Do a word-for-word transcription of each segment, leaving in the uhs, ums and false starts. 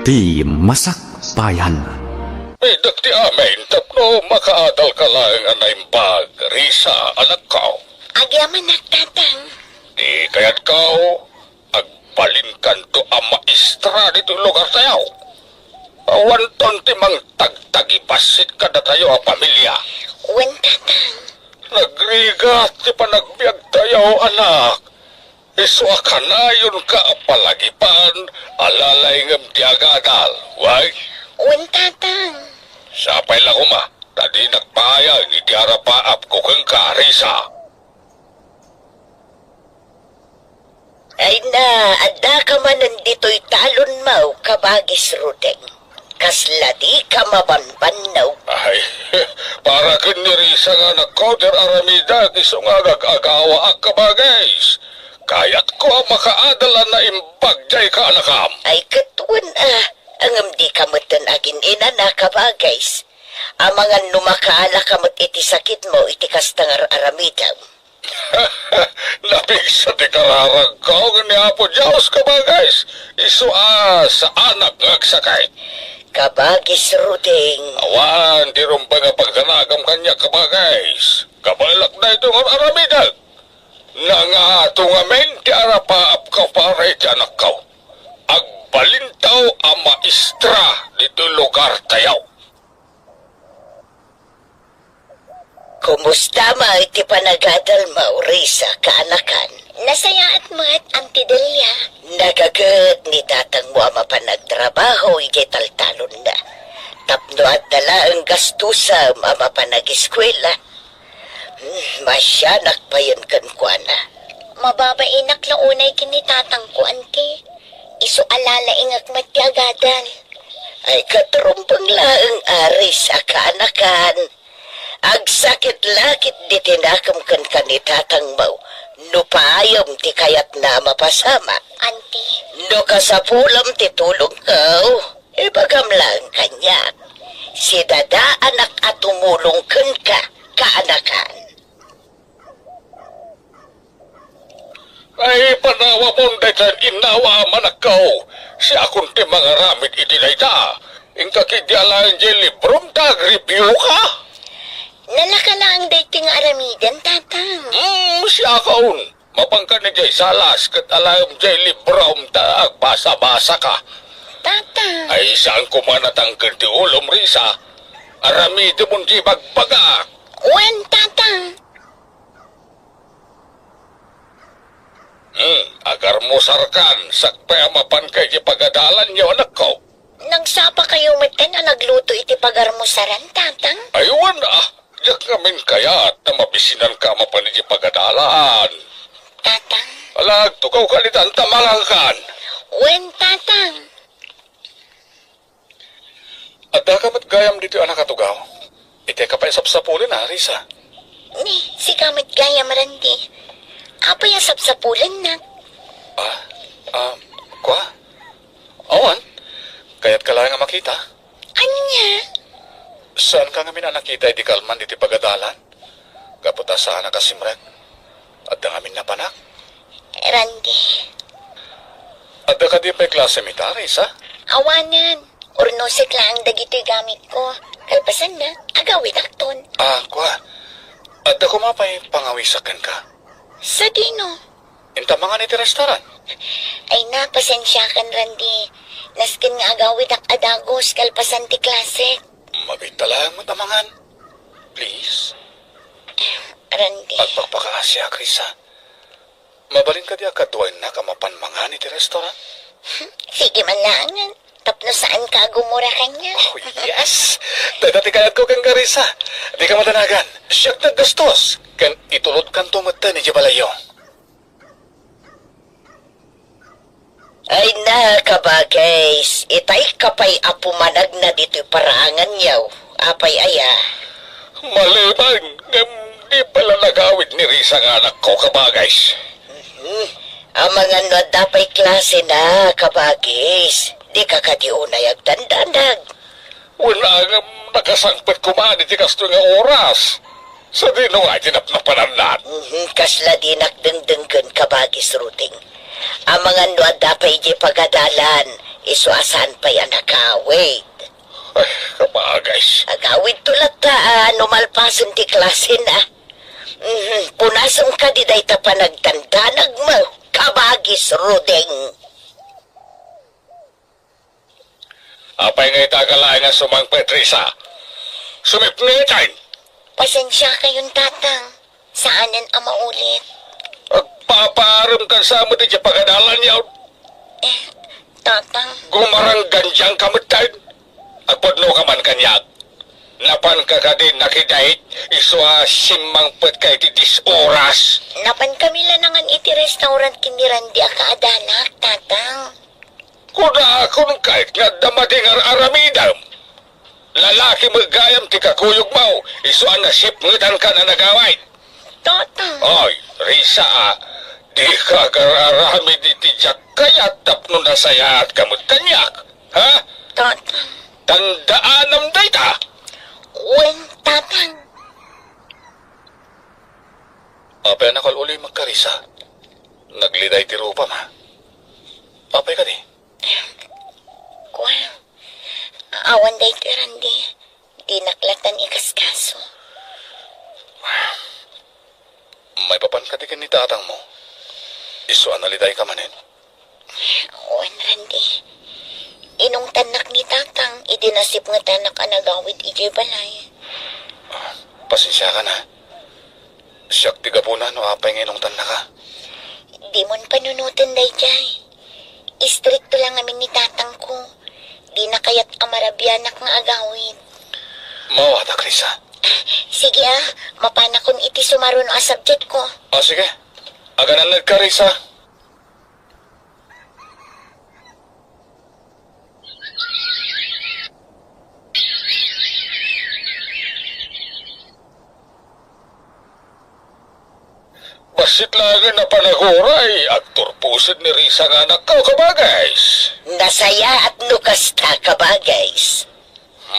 Ti Masakbayan. Idek ti amin tapno makaadalka laeng a naimbag, Risa, anakko. Agyamanak, Tatang. Ti kayatko, agbalinkanto a maestra ditoy lugartayo. Awanton ti mangtagtagibassit kadatayo a pamilia. Wen, Tatang. Nagrigat ti panagbiagtayo, anak. Isu a kanayonka a palagipan a lalaingem ti agadal, wen? Wen, Tatang. Sapay la koma, ta dinak paayag iti arapaapko kenka, Risa. Ay na, addaka manen ditoy talonmo, kabagis Rudeng. Kasla dika mabanbannog. Ay, para ken ni Risa nga anakko ti ar-aramidek isu nga agagawaak, kabagis. Kayatko a makaadal a naimbag diay kaanakam. Ay, ket wen a, ngem dika metten agin-inana, kabagis. Amangan no makaalaka met iti sakitmo iti kasta nga ar-aramidem. Napigsa ti kararagko ken ni Apo Dios, kabagis. Isu a saanak nga agsakit. Kabagis Rudeng. Awan ti rumbeng a pagdanagam kaniak, kabagis. Kabaelak daytoy nga ar-aramidek. Nangato ngamin ti arapaapko para iti anakko. Agbalinto a maestra ditoy lugartayo. Kumusta met ti panagadalmo, Risa, kaanakan? Nasayaat met, Auntie Delia. Nagaget ni tatangmo a mapan agtrabaho idiay taltalonna. Tapno adda laeng gastosem a mapan ageskuela. Hmm, maasianak payen kenkuana. Mababainak la unay ken ni tatangko, Auntie. Isu a lalaingek met ti agadal. Ay, ket rumbeng laeng a Risa, kaanakan. Agsakit la ketdi ti nakem kenka ni tatangmo no paayem ti kayatna a mapasamak. Auntie. No kasapulem ti tulongko, ibagam laeng kaniak. Sidadaanak a tumulong kenka, kaanakan. Ay, panawamon daytan innawa a manakkaw. Siakon ti mangaramid iti dayta. Inka ketdi alaen diay librom ta agreviewka. Nalaka laeng daytoy nga aramiden, Tatang. Hmm, siakon. Mapanka idiay salas ket alaem diay librom ta agbasa-basaka. Tatang. Ay, saan koma natangken ti ulom, Risa. Aramidemon diay bagbagak. Wen, Tatang. Hmm, agarmusarkan, sakbay a mapanka iti pagadalanyo, anakko. Nagsapakayo metten a nagluto iti pagarmusaran, Tatang? Ay, wen, ah, diak ngamin kayat ta mabisinanka a mapan iti pagadalan. Tatang? Ala, agtugawka ditan ta mangankan. Wen, Tatang. Addaka met gayam ditoy a nakatugaw. Iteka pay sapsapulen, a, Risa. Ni, sika met gayam, Randy. Apay a sapsapulennak? Ah, ah, kua? Awan. Kayatka laeng a makita? Ania? Saanka ngamin a nakita idi kalman ditoy pagadalan? Gapu ta saanak a simrek. Adda ngamin napanak? Randy. Adda kadi pay klasem ita, Risa? Awanen. Urnosek laeng dagitoy gamitko. Kalpasanna, agawidakton. Ah, kua. Adda koma pay pangawisak kenka? Sadino? Inta mangan iti restaurant? Ay na, pasensiakan, Randy. Nasken nga agawidak a dagus kalpasan ti klasek. Mabiit ta laeng met a mangan. Please. Randy. Agpakpakaasiak, Risa. Mabalin kadi a kaduaennak a mapan mangan iti restaurant? Sige man laengen. Tapno saanka a gumura kaniak. Oh, yes! Dayta ti kayatko kenka, Risa. Dika madanagan. Siak ti aggastos. Ken itulodkanto metten idiay balayyo. Ay na, kabagis, itayka pay a pumanagna ditoy paraanganyo. Apay aya? Maliban ngem di pay la nagawid ni Risa nga anakko, kabagis. Mhm. Amangan no adda pay klasena, kabagis. Dika kadi unay agdandanag. Wen, ngem nakasangpet koma iti kastoy nga oras. Sadino nga iti napnapananna? Mhm, kasla dinak dengdenggen, kabagis Rudeng. Amangan no adda pay idiay pagadalan, Isu a saan pay a nagawid. Ay, kabagis. Agawidto latta a no malpasen ti klasena. Mhm, punasem kadi dayta panagdandanagmo, kabagis Ruding. Apay nga ita ka laeng a sumangpet, Risa? Sumipngeten! Pasensiakayon, Tatang. Saanen a maulit. Agpapaarem kan sa met iti pagadalan yaw. Eh, Tatang. Gumaranggandiang ka metten. Agpudno ka man kaniak. Napan ka kadi nakidait, isu a simmangpet ka iti dis oras. Napan kami lanangan iti restaurant ken ni Randy a kaadalak, Tatang. Kunakon kayat nga adda madi nga ar-aramidem. Lalaki met gayam ti kakuyogmo, isu a nasipngetankan a nagawid. Tata. Oy, Risa, a, dika agar-aramid iti diak kayat tapno nasayaat ka met kaniak, ha? Tata. Tandaanam dayta. Wen, Tatang. Apay a nakal-ulim ka, Risa? Nagliday ti rupam, a? Apay kadi? Kuan, awan daytoy, Randy. Dinak lattan ikaskaso. Maipapan kadi ken ni tatangmo? Isu a naliday ka manen. Wen, Randy. Inungtannak ni Tatang idi nasipngetanak a nagawid idiay balay. Ah, pasensiakan, a. Siak ti gapuna no apay nga inungtannaka. Dimon panunoten daydiay. Istrikto la ngamin ni tatangko. Dina kayat a marabianak nga agawid. Maawatak, Risa. Sige, a. Mapanakon iti sumaruno a subjectko. O, sige. Aganannadka, Risa. Bassit laengen a panaguray, agturposen ni Risa nga anakko, kabagis. Nasayaat no kasta, kabagis.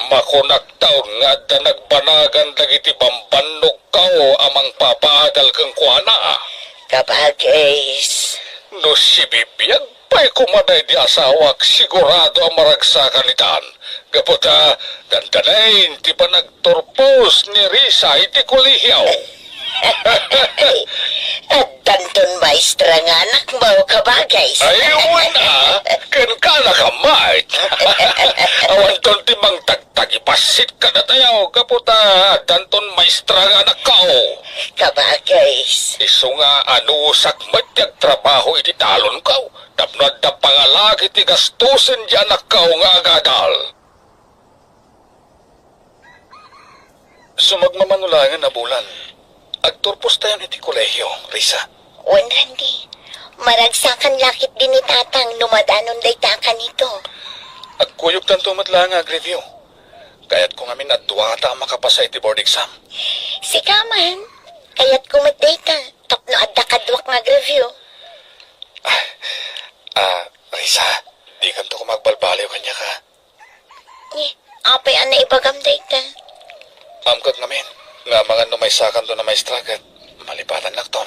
Makunak taon nga adda nagbanagan dagiti bambannogko a mangpapaadal kenkuana. Kabagis. No sibibiag pay koma daydi asawak, sigurado a maragsakan itan. Gapu ta, dandanay ti panagturpos ni Risa iti kolehio. Addanton maestra nga anakmo, kabagis. Ay, wen a, ken ka nakamat. Awanton ti mangtagtagibassit kadatayo, gapu ta addanton maestra nga anakko. Kabagis. Isu nga anusak met ti agtrabaho iti talonko, tapno adda pangalaki ti gastosen ti anakko nga agadal. Sumagmamano laengen a bulan, agturpostayon iti kolehio, Risa. Wen, Randy, maragsakan la ketdi ni Tatang no madanon dayta a kanito. Agkuyogtanto met laeng nga agreview. Kayatko ngamin a duata a makapasa iti board exam. Sika man, kayatko met dayta, tapno adda kaduak nga agreview. Ah, ah, Risa, dikanto koma agbalbaliw kaniak, a. Ni, apay a naibagam dayta? Amkak ngamin, nga amangan no maysakanton a maestra ket malipatannakton.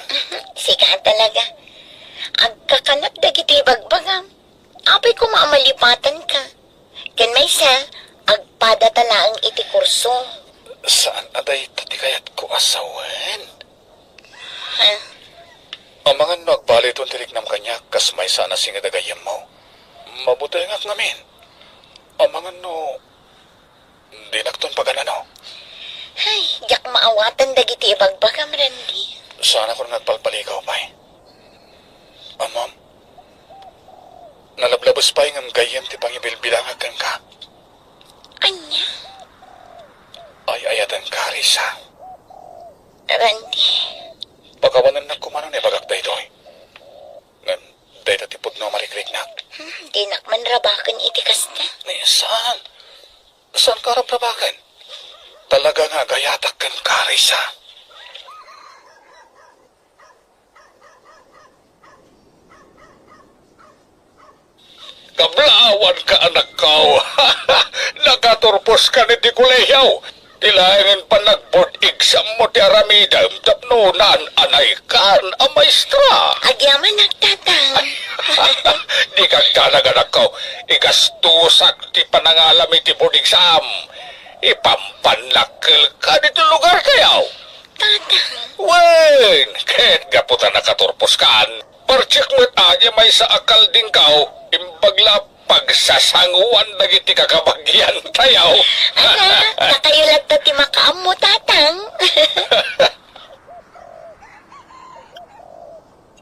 Sika talaga. Agkakanat dagiti ibagbagam. Apay koma a malipatanka? Ken maysa, agpadata laeng iti kurso. Saan a dayta ti kayatko a sawen? Ha? Amangan no agbaliwton ti riknam kaniak kas maysa a nasinged a gayyemmo. Mabutengak ngamin. Amangan no dinakton pagan-ano. Ay, diak maawatan dagiti ibagbagam, Randy. Saanakon nga agpalpaligaw pay. Ammom, nalablabes pay ngem gayyem ti pangibilbilangak kenka. Ania? Ay-ayatenka, Risa. Randy. Pakawanennak koma no naibagak daytoy. Ngem dayta ti pudno a marikriknak. Hmm, dinak man rabaken iti kasta. Ni, saan? Saanka rabrabaken? Talaga nga agayatak kenka, Risa. Kablawanka, anakko. Nakaturpos ka iti kolehio. Ilaengen panag-board exam mo ti aramidem tapno naan-anaykan a maestra. Agyamanak, Tatang. Dika agdanag, anakko. Igastusak ti panangalam iti board exam. Ipampannak kenka ditoy lugartayo. Tatang. Wen, ket gapu ta nakaturposkan, partiek met adi maysa a kaldingkaw, imbag la pagsasangoan dagiti kakabagiantayo. Ala, dakayo latta ti makaammo, Tatang.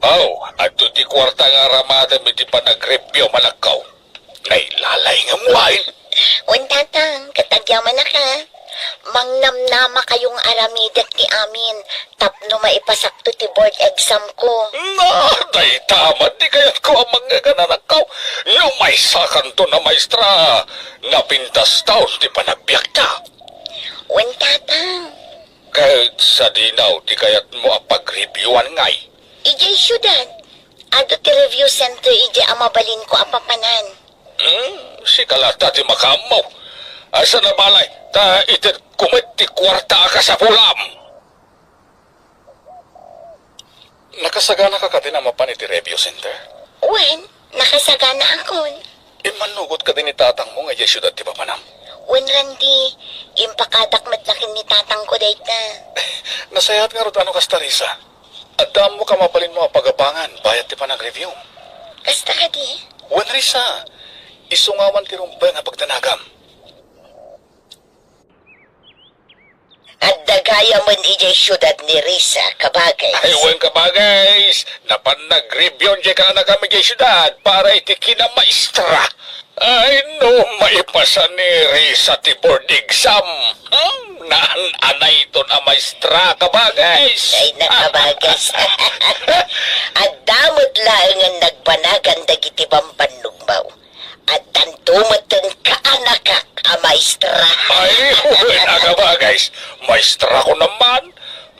Aw, adto ti kuarta nga aramadem iti panag-review, anakko. Nailalay nga muain. Wen, Tatang, ket agyamanak a. Mangnamnamakayo nga aramidek ti amin tapno maipasakto ti board exam ko. Na, dayta met ti kayatko a mangngeg, anakko. No maysakanton a maestra, napintastaon ti panagbiagta. Wen, Tatang. Ket sadino ti kayatmo a pagreviewannay? Idiay siudad. Adu ti review center idiay a mabalinko a papanan. Hmm, sika latta ti makaammo. Asa na balay, ta itedko met ti kuarta a kasapulam. Nakasaganaka kadin a mapan iti review center? Wen, nakasaganaakon. Immanugot kadi ni tatangmo nga idiay siudad ti papanam? Wen, Randy, impakadak met la ken ni tatangko dayta. Nasayaat ngarud no kasta, Risa. Adda ammoka mabalinmo a pagabangan bayat ti panag-review. Kasta kadi? Wen, Risa, isu nga awan ti rumbeng a pagdanagam. Adda gayamen idiay siudad ni Risa, kabagay. Ay, wen, kabagay. Napan nag-review diay kaanakam idiay siudad para iti kinamaestra. Ay, no maipasa ni Risa ti board exam, hmm, naan-anayton a maestra, kabagay. Ay, nakabagay. Adda met laeng a nagbanagan dagiti bambannogmo. Addanto metten kaanakak a maestra. Ay, wen, a kabagay. Maestrakon man.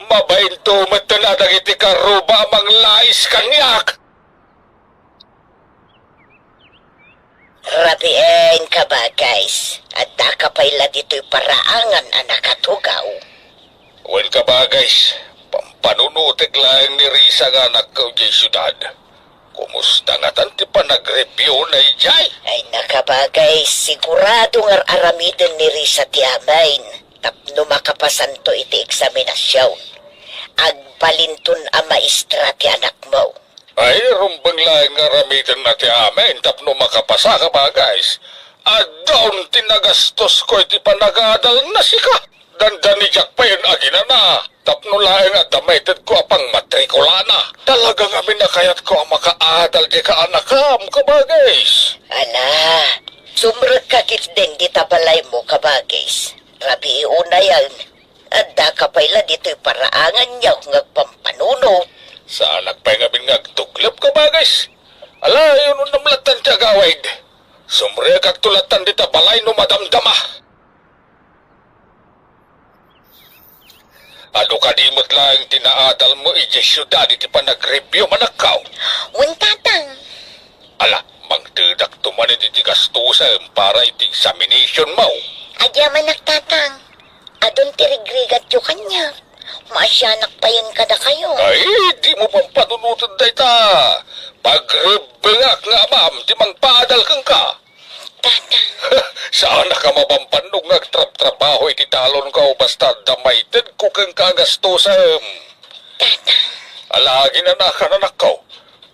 Mabainto metten a dagiti karuba a manglais kaniak. Rabien, kabagay. Addaka pay la ditoy paraangan a nakatugaw. Wen, kabagay, pampanunotek laeng ni Risa nga anakko idiay siudad. Kumusta ngatan ti panag-review na idiay? Ay, nakabagay, sigurado nga ar-aramiden ni Risa ti amin tapno makapasanto iti eksaminasion. Agbalinton a maestra ti anakmo. Ay, rumbeng laeng nga aramidenna ti amin tapno makapasa, kabagay. Addaon ti nagastosko iti panagadal na sika. Dandani diak payen aginana tapno laeng adda maitedko a pangmatrikulana. Talaga ngamin a kayatko a makaadal ti kaanakam, kabagay. Ala, sumrekka ketdin dita balaymo, kabagay. Rabii unayen, addaka pay la ditoy paraangan nga agpampanunot. Saanak pay ngamin nga agtuglep, kabagay. Ala, inunam lattan ti agawid. Sumrekakto lattan dita balay no madamdama. Adu kadi met laeng ti naadalmo idiay siudad iti panag-review, anakko? Wen, tatang. Ala, mangtedakto man iti gastosem para iti examinationmo. Agyamanak, tatang. Adun ti rigrigatyo kaniak. Maasianak payen kadakayo. Ay, dimo pampanunoten dayta. Pagrebbengak nga amam ti mangpaadal kenka. Tatang. Saanak a mabambannog nga agtrabtrabaho iti talonko basta adda maitedko kenka a gastosem. Tatang. Ala, aginanakan, anakko.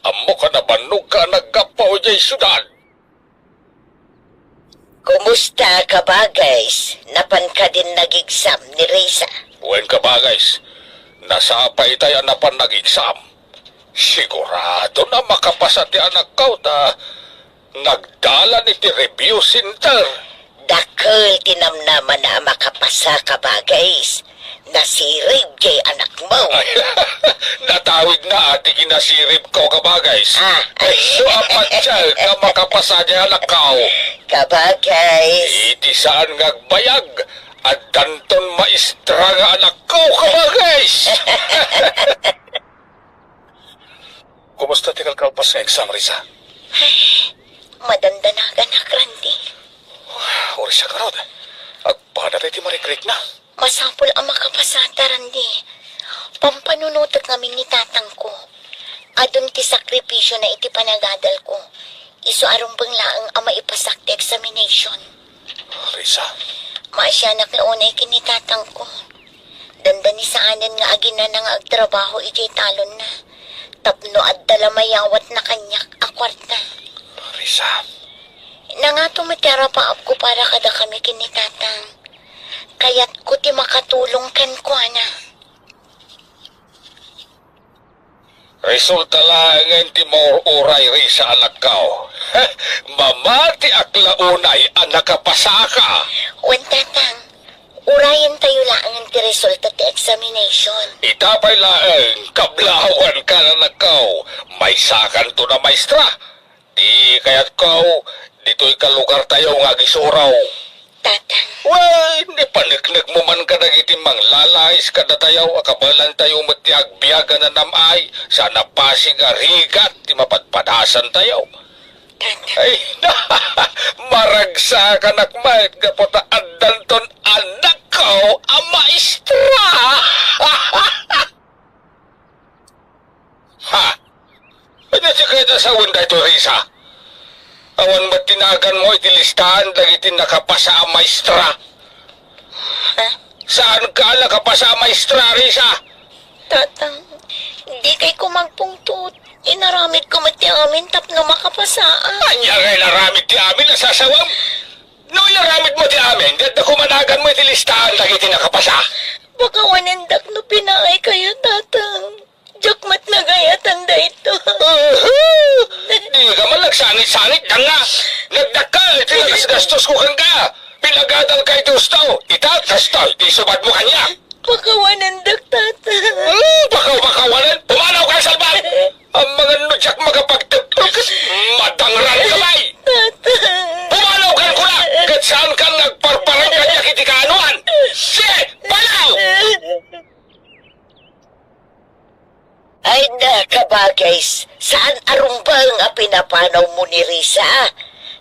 Ammok a nabannogka a naggapu idiay siudad. Kumusta, kabagay? Napan kadin nag-exam ni Risa? Wen, kabagay. Nasapay itay a napan nag-exam. Sigurado a makapasa ti anakko ta nagdalan iti review center. Dakkel ti namnamana a makapasa, kabagay. Nasirib diay anakmo. Ay, natawidna ti kinasiribko, kabagay. Ah. Isu a patse nga makapasa diay anakko. Kabagay. Iti saan nga agbayag, addanton maestra nga anakko, kabagay. Kumusta ti kalkalpas nga exam, Risa? Ay, madandanaganak, Randy. Urisa karod. Agpada tayo ti marikrikna. Masapul a makapasata, Randy. Pampanunotek ngamin ni tatangko. Adun ti sakripisiona iti panagadalko. Isu a rumbeng laeng a maipasak ti examination. Risa. Maasianak la unay ken ni tatangko. Dandani saanen nga aginana nga agtrabaho idiay talonna. Tapno adda la mayawatna kaniak a kuarta. Risa. Nangato met ti arapaapko para kadakami ken ni tatang. Kayatko ti makatulong kenkuana. Resulta laengen ti maur-uray, Risa, anakko. Mamatiak la unay a nakapasaka. Wen, tatang, urayentayo laengen ti resulta ti examination. Ita pay laeng, kablaawkan, anakko. Maysakanton a maestra. Ti kayatko, ditoy ka lugartayo nga agisuro. Tatang. Wen, ipaneknekmo man kadagiti manglalais kadatayo a kabaelantayo met ti agbiag a nanam-ay, saan a pasig a rigat ti mapadpadasantayo. Tatang. Ay, maragsakanak met gapu ta addanton anakko a maestra. Ha? Ania ti kayat a sawen daytoy, Risa? Awan met ti naganmo iti listahan dagiti nakapasa a maestra? Ha? Saanka a nakapasa a maestra, Risa? Tatang, dikay ko magpungtot. Inaramidko met ti amin tapno makapasaak. Ania nga inaramid ti amin a sasawem? No inaramidmo ti amin, di adda koma naganmo iti listahan dagiti nakapasa. Pakawanendak no pinaaykayo, tatang. Diak met nagayatan daytoy. Aha! Dika man nagsangit-sangit, danga! Nagdakkel ti nagasgastosko kenka! Pinagadalka iti husto! Ita, kastoy ti isubadmo kaniak! Pakawanendak, tatang. Hmm, pakaw-, pakawanen? Pumanawka, salbag! Amangan no diak makapagtugtog ket madangranka pay! Tatang. Pumanawkan, kunak! Ket saankan nga agparparang kaniak iti kaanoan! Sige, panaw! Ay na, kabagis, saan a rumbeng a pinapanawmo ni Risa?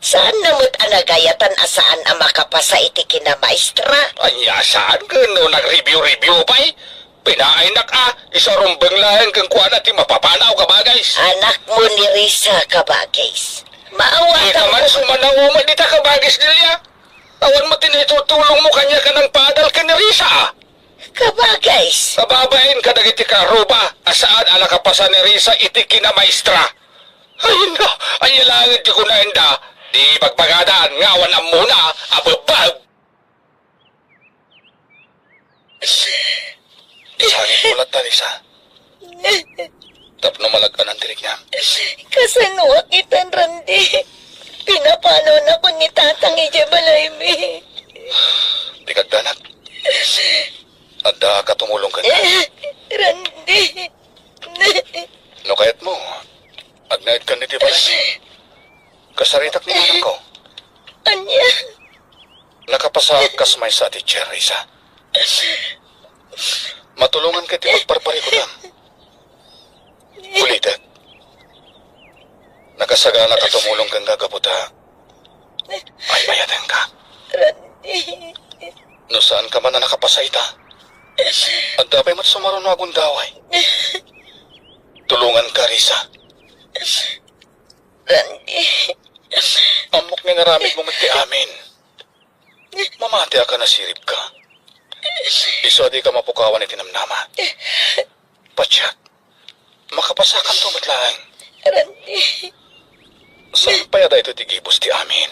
Saanna met a nagayatan a saan a makapasa iti kinamaestra? Ania, saan ken no nag-review-review pay? Pinaaynak a, isu a rumbeng laeng kenkuana ti mapapanaw, kabagis. Anakmo ni Risa, kabagis. Maawatanmo. Dika man sumanaw met dita, kabagis, Delia. Awan met ti naitutulongmo kaniak a nangpaadal ken ni Risa. Kabagis. Babaen kadagiti kaarruba a saan a nakapasa ni Risa iti kinamaestra. Ay, no, ania laeng ti kunaenda, di bagbagadan nga awan ammona a bebbeg. Sangitmo latta, Risa. Tapno malag-anan ti riknam. Kasanoak itan, Randy? Pinapanonakon ni tatang idiay balaymi. Dika agdanag. Addaak a tumulong kenka. Randy. No kayatmo, agnaedkan iti balaymi. Kasaritak ni manangko. Ania? Nakapasaak kas maysa a teacher, Risa. Matulonganka iti pagparparikutang. Ulitek. Nakasaganak a tumulong kenka gapu ta ay bayatenka. Randy. No saanka man a nakapasa ita, adda pay met sumaruno a gundaway. Tulonganka, Risa. Randy. Ammok nga inaramidmo met ti amin. Mamatiak a nasiribka. Isu a dika mapukawan iti namnama. Patiek, makapasakanto met laeng. Randy. Saan pay a daytoy ti gibus ti amin?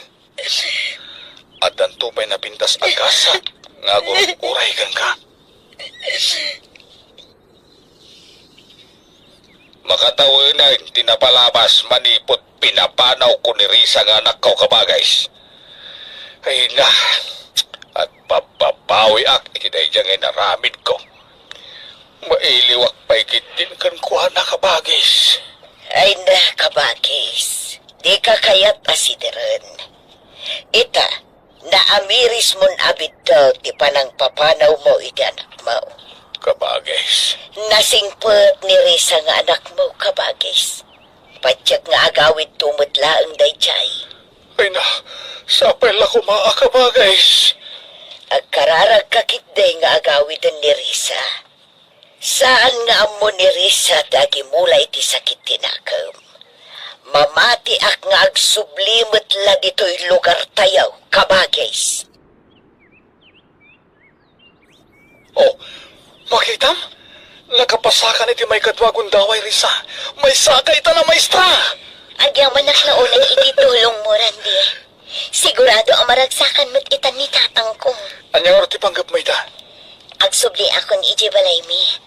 Addanto pay napintas a gasat nga agur-uray kenka. Makataweneg ti napalabas manipud pinapanawko ni Risa nga anakko, kabagis. Ay na, agbababawiak iti daydiay nga inaramidko. Mailiwak pay ketdin kenkuana, kabagis. Ay na, kabagis. Dika kayat a sideren. Ita, naamirismon a biddut ti panangpapanawmo iti anakmo. Kabagis. Nasingpet ni Risa nga anakmo, kabagis. Patiek nga agawidto met laeng daydiay. Ay na, sapay la koma a kabagis. Agkararagka ketdi nga agawiden ni Risa. Saan nga ammo ni Risa ti agimula iti sakit ti nakem. Mamatiak nga agsubli met la ditoy lugartayo, kabagis. Oh, makitam? Nakapasakan iti maikadua a gundaway, Risa. Maysaka itan a maestra! Agyamanak la unay iti tulongmo, Randy. Sigurado a maragsakan met itan ni tatangko. Ania ngarud ti panggepmo ita? Agsubliakon idiay balaymi.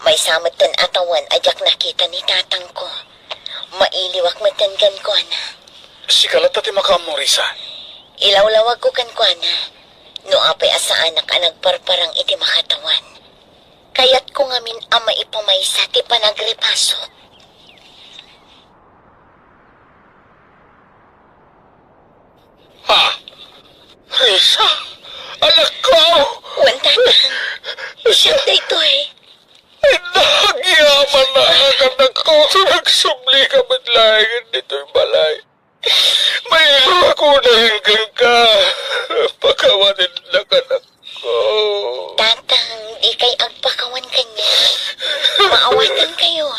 Maysa metten a tawen a diak nakita ni tatangko. Mailiwak metten kenkuana. Sika latta ti makaammo, Risa. Ilawlawagko kenkuana no apay a saanak a nagparparang iti makatawen. Kayatko ngamin a maipamaysa ti panagripasok. Ha? Risa? Anakko! Wen, Tatang. Siak daytoy. Ay, nagyamanak, anakko. Nagsublika met laeng ditoy balay. Mailiwak unay kenka. Pakawanennak, anakko. Tatang, dikay agpakawan kaniak. Maawatankayo.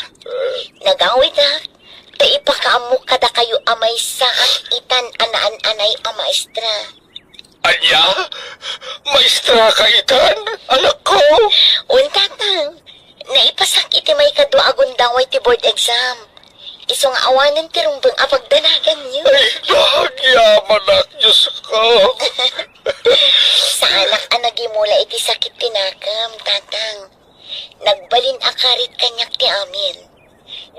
Nagawidak ta ipakaammok kadakayo a maysaak itan a naan-anay a maestra. Ania? Maestraka itan, anakko? Wen, Tatang. Naipasak iti maikadua a gundaway ti board exam. Isu nga awanen ti rumbeng a pagdanaganyo. Ay, nagyamanak, Diosko. Saanak a nagimula iti sakit ti nakem, Tatang. Nagbalin a karit kaniak ti amin.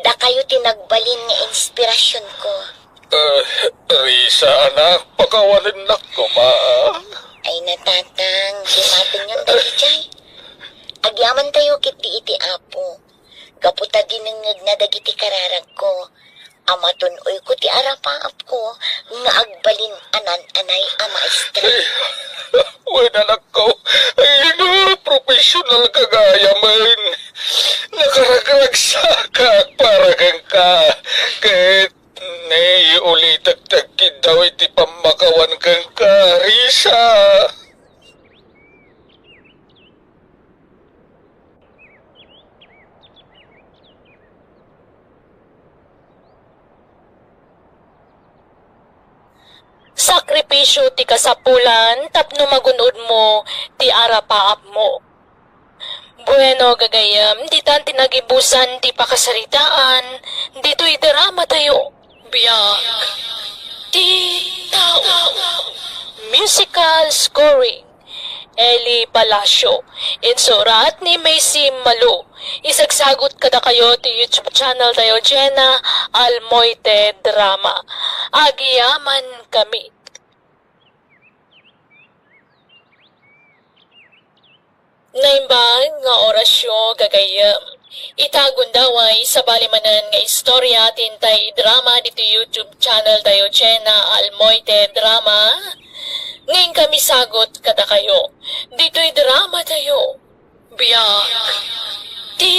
Dakayo ti nagbalin nga inspirasionko. Eh, Risa, anak, pakawanennak koma. Ay na, Tatang, di matenyon dagijay. Agyamantayo ketdi iti Apo. Gapu ta dinengngegna dagiti kararagko, a matun-oyko ti arapaapko nga agbalin a naan-anay a maestra. Wen, anakko, ay na, professional ka gayamen. Nakaragragsakak para kenka. Ket ni ulitek ti agkiddaw iti pammakawan kenka, Risa. Sakripisio ti kasapulan tapno magun-odmo ti arapaapmo. Bueno, gagayyem, ditan ti nagibusan ti pakasaritaan ditoy drama tayo. Biag ti tao. Musical scoring. Eli Palacio. Insurat ni Macy Malu. Isagsagut kadakayo ti YouTube channel tayo, Jenna Almoite Drama. Agyaman kami. Naimbag nga orasyo, gagayyem. Ita gundaway, sabali manen nga istorya ti intay drama ditoy YouTube channel tayo, Jenna Almoite Drama. Nga inkami sagut kadakayo. Ditoy drama tayo. Biag ti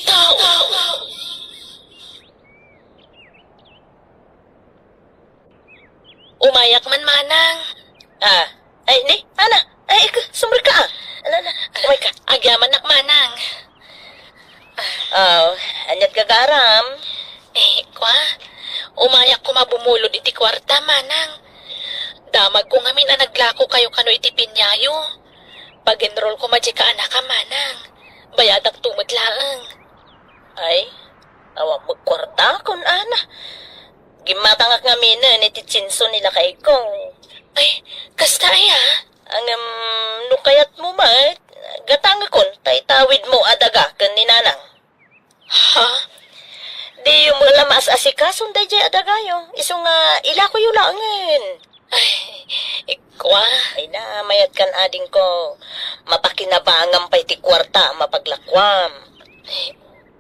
tao. Umayak man, manang. Ah, ay, ni, ana, ay, ik-, sumrek ka, ah. Ala, ala, umay ka. Agyamanak, manang. Ah, aniat gagaram? Eh, kwa, umayak koma bumulod iti kuarta, manang. Damagko ngamin a naglako kayo kano iti pinyayo. Pag-enroll koma diay kaanakam, manang. Bayadak to met laeng. Ay, awan met kuarta, kun ana. Gimmatangak ngaminen iti tsinso ni lakayko. Ay, kasta aya? Ngem, no kayatmo met, gatangekon ta itawidmo a daga ken ni nanang. Ha? Diyo met la maas-asikason daydiay a dagayo, isu nga ilakoyo laengen. Ay, ikwa. Ay na, mayat kan adingko. Mapakinabangam pay ti kuarta a mapaglakuam.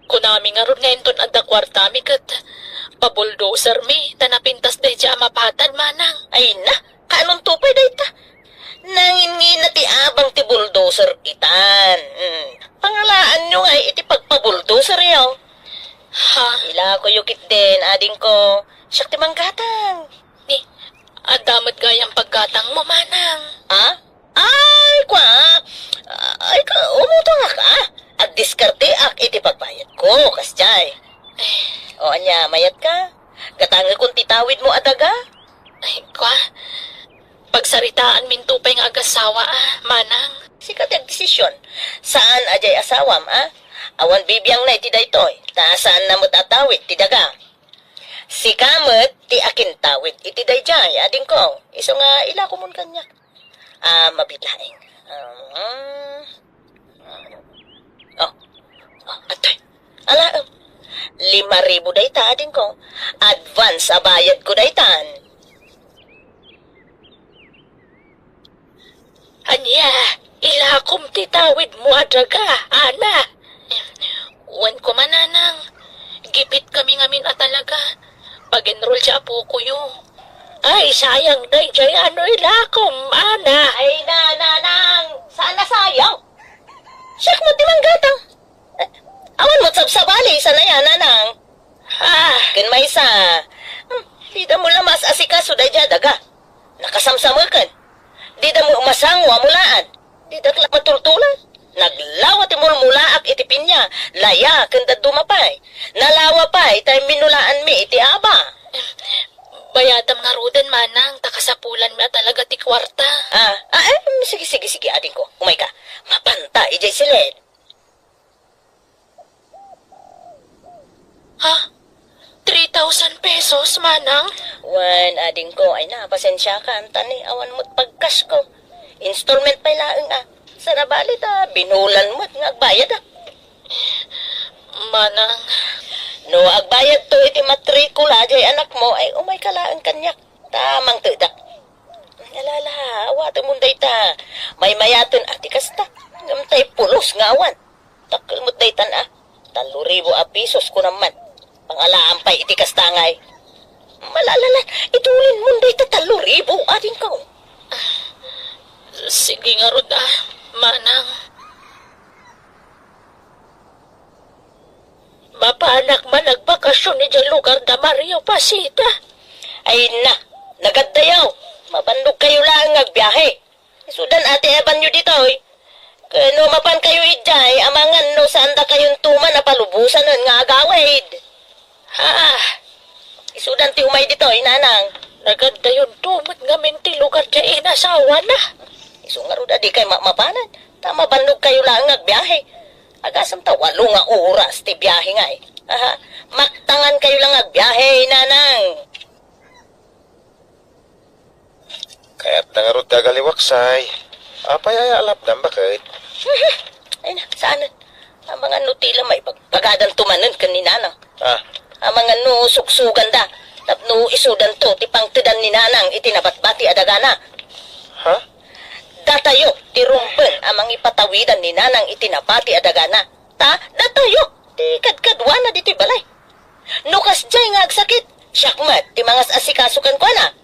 Kunami ngarud nga inton adda kuartami ket pabuldozermi ta napintas daydiay a mapatad, manang. Ay na, kaanonto pay dayta? Nanginnina ti abang ti bulldozer itan. Hmm. Pangalaanyo nga iti pagpabuldozeryo. Ha? Ilakoyo ketdin, adingko. Siak ti manggatang. Ni, adda met gayam paggatangmo, manang. Ha? Awidmo a daga? Ay, kwa, pagsaritaanminto pay nga agasawa, a, manang. Sika ti agdesisyon. Saan a diay asawam, a? Awan bibiangna iti daytoy, ta saanna met a tawid ti daga. Sika met ti akintawid iti daydiay, adingko. Isu nga ilakomon kaniak. A, mabiit laeng. Ah, oh, oh, atoy. Ala, em, lima ribu dayta, adingko. Advance a bayadko daytan. Ania, ilakom ti tawidmo a daga, Ana. Wen koma, nanang, gipitkami ngamin a talaga. Pag-enroll ti apokoyo. Ay, sayang daydiay a no ilakom, Ana. Ay, na, nanang, saan a sayang? Siak met ti manggatang. Eh, awan met sabsabali, saan aya, nanang? Ah, ken maysa, hmm, dida met la maas-asikaso daydiay a daga. Nakasamsameken. Dida met masango a mulaan. Didak la matultulan. Naglawa ti mulmulaak iti pinia. Laya ken dadduma pay. Nalawa pay ta imminulaanmi iti aba. Bayatam ngaruden, manang, ta kasapulanmi a talaga ti kuarta. Ah, ah, eh, sige, sige, sige, adingko. Umayka. Mapanta idiay siled. Ha? Three thousand pesos, manang? Wen, adingko, ay na, pasensiakan, ta ni awan met pagkasyo. Installment pay laeng, a. Saan a bali ta binulan met nga agbayad, a. Manang. No agbayadto iti matrikula diay anakmo, ay umayka laeng kaniak. Ta mangtedak. Alala, awatemon dayta. Maymayaten a ti kasta. Ngem tay pulos nga awan. Dakkel met daytan a. Tallo ribu a pesos kunam man. Pangalaam pay iti kasta ngay. Malalalan, itulinmon dayta tallo ribu, adingko. Sige ngarud a, manang. Mapanak man agbakasyon idiay lugar da Mario Pasita. Ay na, nagaddayo. Mabannogkayo laeng nga agbiahe. Isudan a ti ebanyo ditoy. Ken no mapankayo idiay, amangan no saandakayon tuman a palubosanen nga agawid. Ha? Isudan ti umay ditoy, nanang. Nagadayon to met ngamin ti lugar diay inasawana. Isu ngarud a dikay mamapanan, ta mabannogkayo laeng nga agbiahe. Agasem ta walo nga oras ti biahe ngay. Aha, maktangankayo la nga agbiahe, nanang. Kayatna ngarud ti agaliwaksay. Apay aya a lapdam, baket? Ay na, saanen. Amangan no ti la maibagbagadanto manen ken ni Nanang. Ah. Amangan no sugsuganda tapno isudanto ti pangtedan ni Nanang iti nabatbati a dagana. Ha? Datayo ti rumbeng a mangipatawidan ni Nanang iti nabati a dagana. Ta datayo ti kadkaduana ditoy balay. No kasdiay nga agsakit, siak met ti mangas-asikaso kenkuana.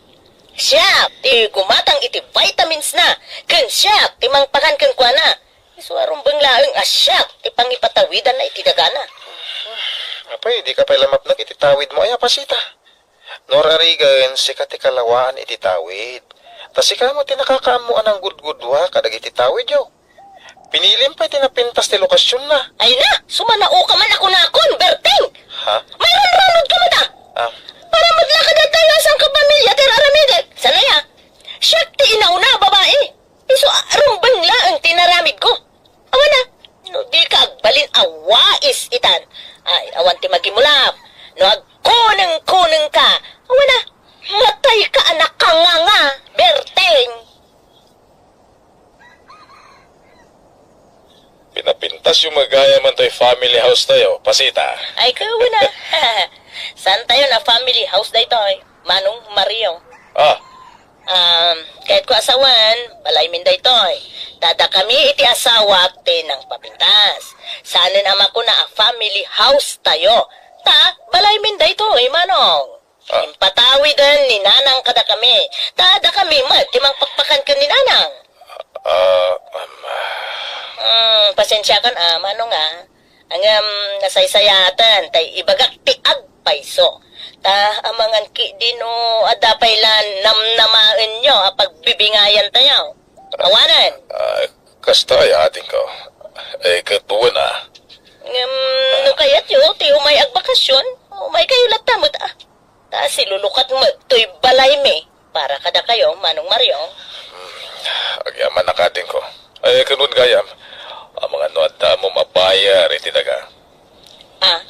Siak ti gumatang iti vitaminsna, ken siak ti mangpakan kenkuana. Isu a rumbeng laeng a siak ti pangipatawidanna iti dagana. Apay, dika pay la mapnek iti tawidmo aya, Pasita? No ar-arigen, sika ti kalawaan iti tawid. Ta sika met ti nakakaammo a nanggudgudua kadagiti tawidyo. Pinilim pay ti napintas ti lokasionna. Ay na, sumanaoka man a kunakon, Berting! Ha? Mairanranodka met a! Ah. Para met la kadatayo a sangkapamilya ti ar-aramidek. Saan aya? Siak ti inauna a babai. Isu a rumbeng laeng ti inaramidko. Awan a, no dika agbalin a wais itan. Ay, awan ti magimulap. No agkunengkunengka, awan a, matayka a nakanganga, Berting. Pinapintasyo met gayam toy family house tayo, Pasita. Ay, kawan a. Saan tayo na family house daytoy, Manong Mario? Ah. Um, kayatko a sawen, balaymin daytoy. Ta dakami iti asawak ti nangpapintas. Saanen a makuna a family house tayo. Ta balaymin daytoy, Manong. Ah. Impatawiden ni Nanang kadakami. Ta dakami met ti mangpakpakan ken ni Nanang. Ah, um, Hmm, pasensiakan a, Manong a. Ngem nasaysayaten tay ibagak ti agpayso. Ta amangan ketdi no adda pay la namnamaenyo a pagbibingayan tayo. Awanen. Ah, kasta aya, adingko. Eh, ket wen a. Ngem no kayatyo ti umay agbakasyon, umaykayo latta met a. Ta silulukat met toy balaymi para kadakayo, Manong Mario. Hmm, agyamanak, adingko. Ay, kunam gayam, amangan no adda mo mabayar iti daga. Ah,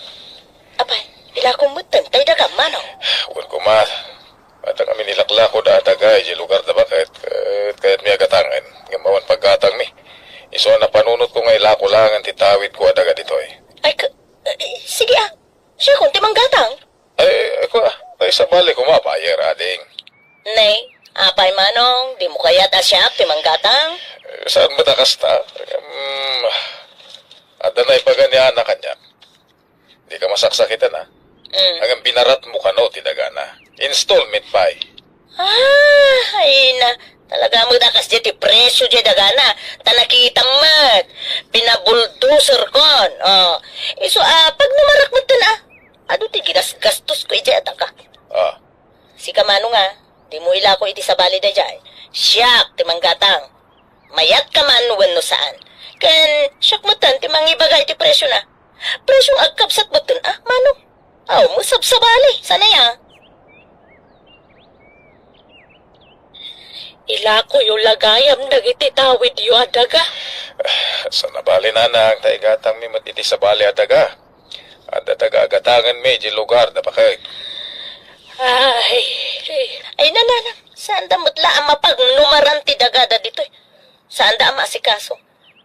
apay, ilako metten tay daga, Manong. Wen koma, adda ngamin ilaklako da daga idiay lugar da baket, ket kayatmi a gatangen, ngem awan paggatangmi. Isu a napanunotko nga ilako laengen ti tawidko a daga ditoy. Ay, k-, eh, sige, ah. Siakon ti manggatang. Ay, kua, ay, sabali koma, bayar, ading. Ne, apay, Manong, dimo kayat a siak ti manggatang? Eh, saan met a kasta? Hmm, adda naibaga ni Ana kaniak. Dika masaksakitan, a. Mm. Ngem binaratmo kano ti dagana. Installment pay. Ah, ay na, talaga met a kasdiay ti presio diay dagana. Ta nakitam met, pinabulldozer kon. Oh, isu a, pagnumarak metten, a. Adu ti gigasgastosko idiay a daga. Ah. Sika, Manong, a, dimo ilako iti sabali daydiay. Siak ti manggatang. Mayatka man wenno saan. Ken siak metten ti mangibaga iti presiona. Presion agkabsat metten, a, Manong. Aw, mo sabsabali, saan aya? Ilakoyo la gayam dagiti tawidyo a daga. Saan a bale, Nanang, ta igatangmi met iti sabali a daga. Adda daga a gatangenmi idiay lugar da baket. Ay. Ay, Nanang, saanda met la a mapagnumaran ti dagada ditoy. Saanda a maasikaso.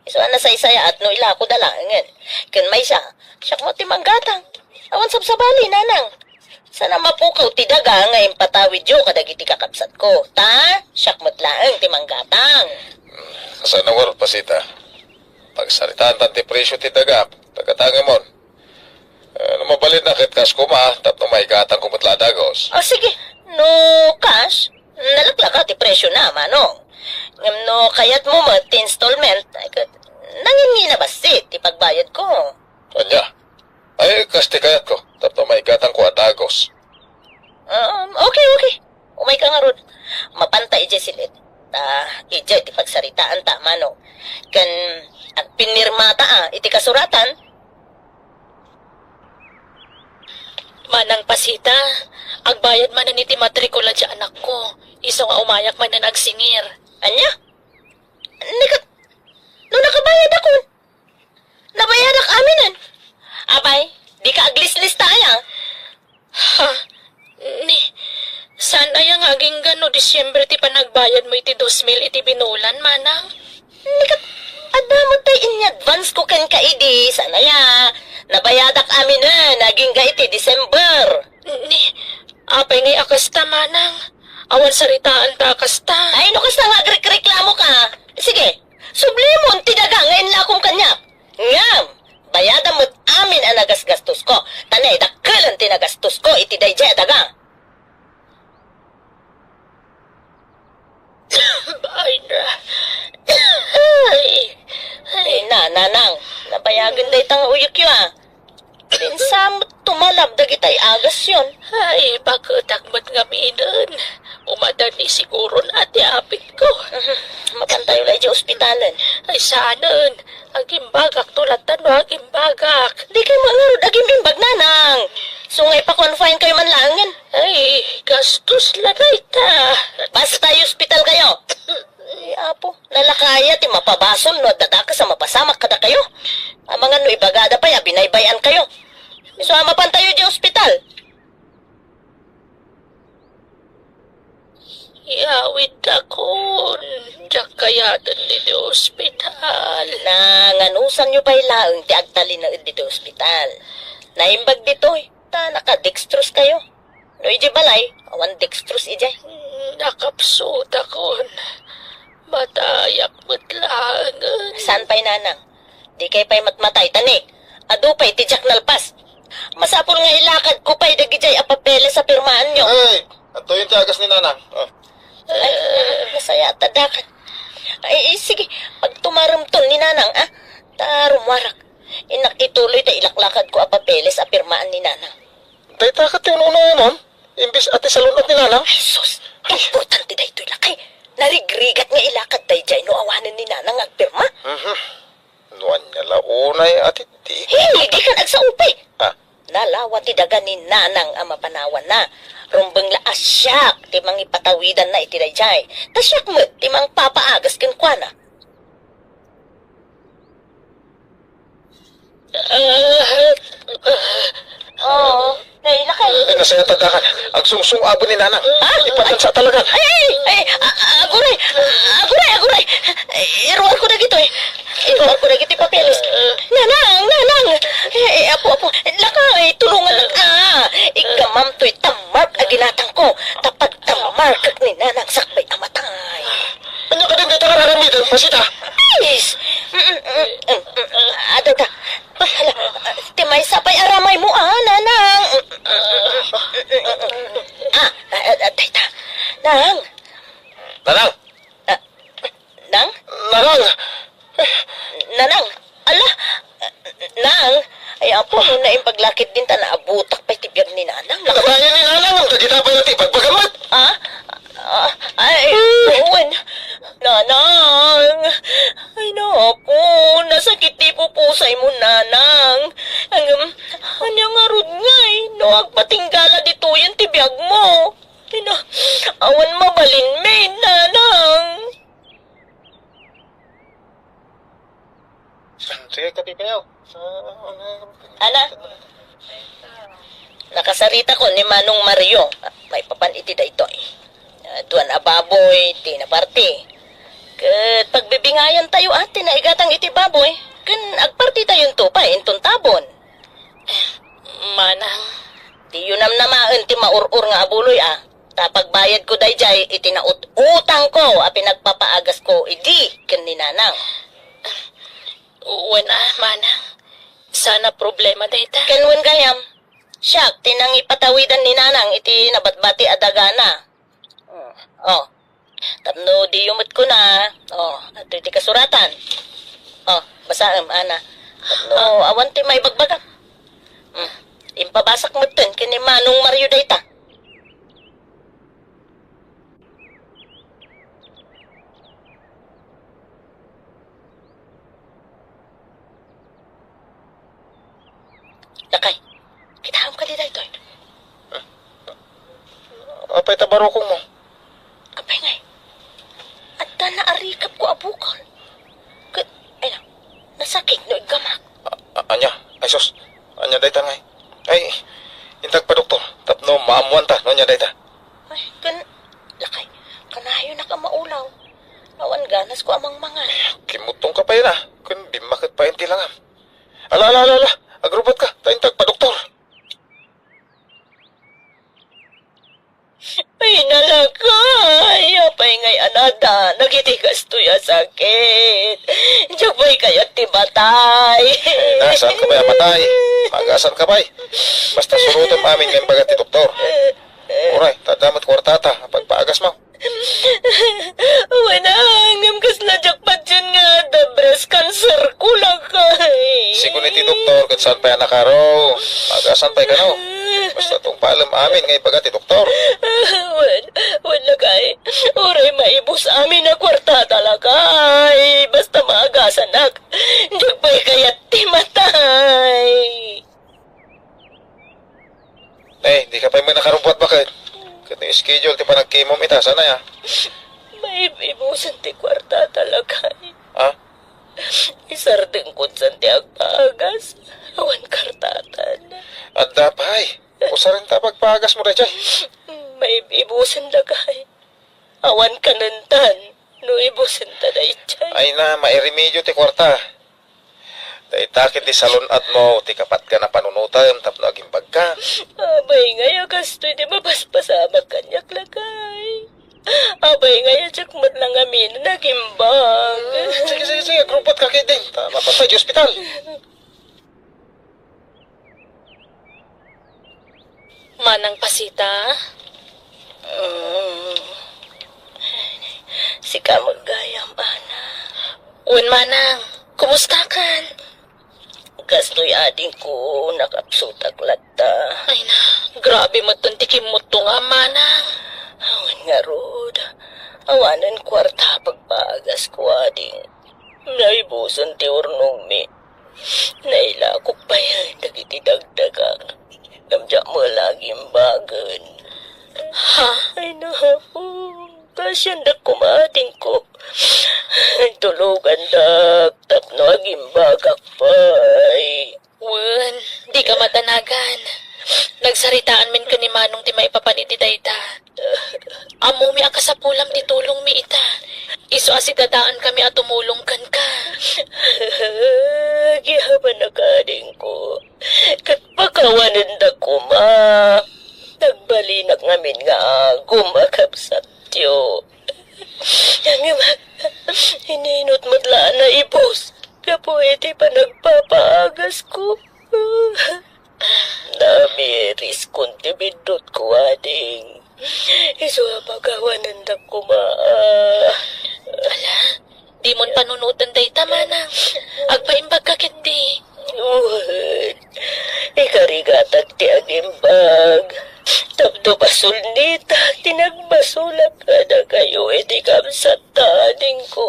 Isu a nasaysayaat no ilakoda laengen. Ken maysa, siak met ti manggatang. Awan sabsabali, Nanang. Saan a mapukaw ti daga nga impatawidyo kadagiti kakabsatko. Ta, siak met laeng ti manggatang. Hmm, kasano ngarud, Pasita? Pagsaritaantan ti presio ti daga, ta gatangemon. Eh, no mabalinna ket kas koma, tapno maigatangko met la a dagos. O, sige. No kas, nalaklaka ti presiona, Manong. Ngem no kayatmo met ti installment, ay ket, nangin-ngina bassit ti pagbayadko. Ania? Ay, kas ti kayatko, tapno maigatangko a dagos. Um, okay, okay. Umayka ngarud. Mapanta idiay sil-id. Ta, idiay ti pagsaritaanta, Manong. Ken agpinirmata, a, iti kasuratan. Manang Pasita, agbayad manen iti matrikula ti anakko. Isu nga umayak manen agsingir. Ania? Ni ket, no nakabayadakon? Nabayadak aminen. Apay, dika aglislista aya? Ha? Ni, saan aya nga agingga no Disiembre ti panagbayadmo iti dos mil iti binulan, Manang? Ni ket, adda met tay ini-advance ko kenka idi, saan aya? Nabayadak aminen, agingga iti December. Ni, apay ngay a kasta, Manang? Awan saritaanta a kasta. Ay, no kasta nga agrekreklamo ka. Sige, sublimon ti daga nga inlakom kaniak. Ngem, bayadam met amin a nagasgastosko, ta naidakkelan ti nagastosko iti daydiay a daga. Ay na. Ay. Ay na, Nanang, nabayagen dayta nga uyekyo, a. Pinsa met tumalab dagitay agasyon. Ay, baketak met ngaminen. Umadani siguron a ti apitko. Mhm. Mapantayo la idiay ospitalen. Ay, saanen. Agimbagakto latta no agimbagak. Dikay met ngarud agim-imbag, Nanang. Isu nga ipa-confine kayo man laengen. Ay, gastos la dayta. Basta ihospital kayo. Ay, Apo, nalaka aya ti mapabasol no adda dakes a mapasamak kadakayo. Amangan no ibagada pay a binaybay-an kayo. Isu a mapantayo idiay ospital. Iyawidakon, diak kayaten ditoy ospital. Nanganusanyo pay laeng ti agtalinaed ditoy ospital. Naimbag ditoy, ta naka-dextrose kayo. No idiay balay, awan dextrose idiay. Nakapsutakon. Matayak met laengen. Saan pay, Nanang? Dikay pay matmatay, ta ni, adu pay ti diak nalpas. Masapul nga ilakadko pay dagidiay a papeles a pirmaanyo. Ay, adtoyen ti agas ni Nanang. Ah. Ay, nasayaat a dakan. Ay, eh, sige, pagtumaremton ni Nanang, a. Ta rummuarak. Innak ituloy ta ilaklakadko a papeles a pirmaan ni Nanang. Dayta ket ti un-unaenon, imbes a ti salun-at ni Nanang. Ay, sus! Ay. Importante daytoy, lakay. Narigrigat nga ilakad daydiay no awanen ni Nanang nga agpirma. Mhm. No ania la unay a ti, ti... Hey, dikan agsao pay. Ah. talawa ti daga ni Nanang a mapanawanna. Rumbeng la a siak ti mangipatawidanna iti daydiay. Ta siak met ti mangpapaagas kenkuana. Ah, ah, Oo, nailakay. Ay, nasayat a dakan. Agsungsung-abo ni Nanang. Ha? Ipatan sa talagan. Ay, ay, ay, a-, a-, aguray, aguray, aguray. Iruarko dagitoy. Iruarko dagitoy papeles. Nanang, Nanang. Eh, eh, apo, apo. Lakay, tulungan lang. Ah, ikamam toy tammark a ginatangko. Ta pagtammarkek ni Nanang sakbay a matay. Ania kadin dayta nga aramiden, Pasita? Please. Mm, mm, mm, mm, mm. Ah, dayta. Ay, hala. Ti maysa pay aramaymo, ah, Nanang. Ah, ah, ah, dayta. Nang. Nanang! Ah, Nang? Nanang! Nanang! Ala! Nang! Ay, apo, no naimpaglakit din ta naabutak pay ti biag ni Nanang. Natayen ni Nanang, dagita pay ti ibagbagam met. Ah? Ah, ay, wen. Nanang! Ay, napo, nasakit ti pupusaymo, Nanang. Ang, ania ngarud ngay, no agpatinggala ditoyen ti biagmo? Ay, na, awan mabalinmi, Nanang. Sige, kape kayo. Sa, ano, Ana? Nakasaritakon ni Manong Mario. Maipapan iti daytoy. Ah, duan a baboy, ti naparti. Ket pagbibingayan tayo, ah, ti naigatang iti baboy. Ken agparti tayo to pay, inton tabon. Manang. Diyo namnamaen ti maur-or nga abuloy, ah. Ta pagbayadko daydiay iti naut-utangko a pinagpapaagasko idi ken ni Nanang. Wen a, Manang. Sana problema dayta. Ken wen gayam, siak ti nangipatawidan ni Nanang iti nabatbati a dagana. Oh. Tapno diyo met kuna, oh, adtoy ti kasuratan. Oh, basaem, Ana. Tapno awan ti maibagbagam. Hmm. Impabasak metten ken ni Manong Mario dayta. Lakay, kitaem kadi daytoy. Apay ta barukongmo? Apay ngay, adda naarikapko a bukol. Ket, ay na, nasakit no iggamak. A-, a-, ania? Ay sus, ania dayta ngay? Ay, intag pa doktor, tapno maammuanta no ania dayta. Ay, ken, lakay, kanayonak a maulaw. Awan ganasko a mangmangan. Kimmuttongka pay na, ken dimmaket pay ti langam. Ala, ala, ala, ala, agrubot ka, ta intag pa doktor. Ay, nalakay, apay ngay a nadan dagiti kastoy a sakit? Diak pay kayat ti matay. Eh, nasaan ka pay a matay? Magasan ka pay. Basta surotem amin nga imbaga ti doktor. Uray, ta adda met kuartata, pagpaagasmo. Wen a, ngem kasla diak patien nga adda breast cancer ko, lakay. Sigun iti doktor, ket saan pay a nakaro. Magasan pay kano. Basta tungpalem amin nga ibaga ti doktor. Wen, wen, lakay. Uray maibus amin a kuartata, lakay. Basta maagasanak. Diak pay kayat ti matay. Eh, di ka pay met nakarubbuat baket. Ket no schedule ti panagkimom ita, sana ya? Maibibusen ti kuartata, lakay. Ha? Isardengkon san ti agpaagas. Awan kartatan. Adda pay. Usarenta pagpaagasmo daydiay. Maibibusen, lakay. Awan kanentan no ibusenta daydiay. Ay na, mairemedio ti kuarta. Dayta ket ti salun-atmo ti kapatgan a panunotem tapno agimbagka. Apay ngay a kastoy ti mapaspasamak kaniak, lakay? Apay ngay a diak met la ngamin a nagimbag? Sige, sige, sige, agrupot ka ketdin. Ta mapatay di ospital. Manang Pasita? Mm. Sika met gayam, Ana. Wen, Manang. Kumustakan? Kastoy adingko, nakapsutak latta. Ay na, grabe metten ti kimmuttongam, Manang. Awan ngarud. Awanen kuarta pagpaagas ko, ading. Naibusen ti urnongmi. Nailakok pay dagiti dagdagak. Ngem diak met la agimbagen. Ha? Ay, naku, kaasiandak koma, adingko. Ay, tulogandak tapno agimbagak pay. Wen, dika madanagan. Nagsaritaan min ken ni Manong ti maipapan iti dayta. Ammomi a kasapulam ti tulongmi ita. Isu a sidadaankami a tumulong kenka. Agyamanak, adingko. Ket pakawanendak koma. Nagbalinak ngamin nga agum a kabsatyo. Ngem, ininut met la a naibus gapu iti panagpapaagasko. Namiriskon ti biddutko, ading. Isu a pakawanendak koma. Ala, dimon panunoten dayta, manang. Agpaimbagka ketdi. Wen, ikarigatak ti agimbag. Tapno basolnitak ti nagbasolak kadakayo iti kabsatta, adingko.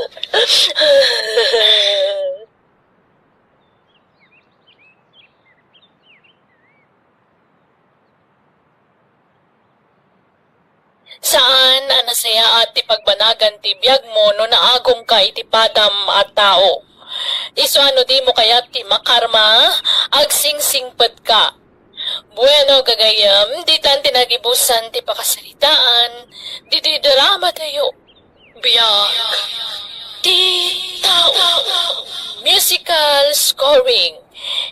Saan a nasayaat ti pagbanagan ti biagmo no naagumka iti padam a tao. Isu a no dimo kayat ti makarma, agsingsingpetka. Bueno, gagayyem, ditan ti nagibusan ti pakasaritaan ditoy dramatayo. Biag ti tao. Musical scoring,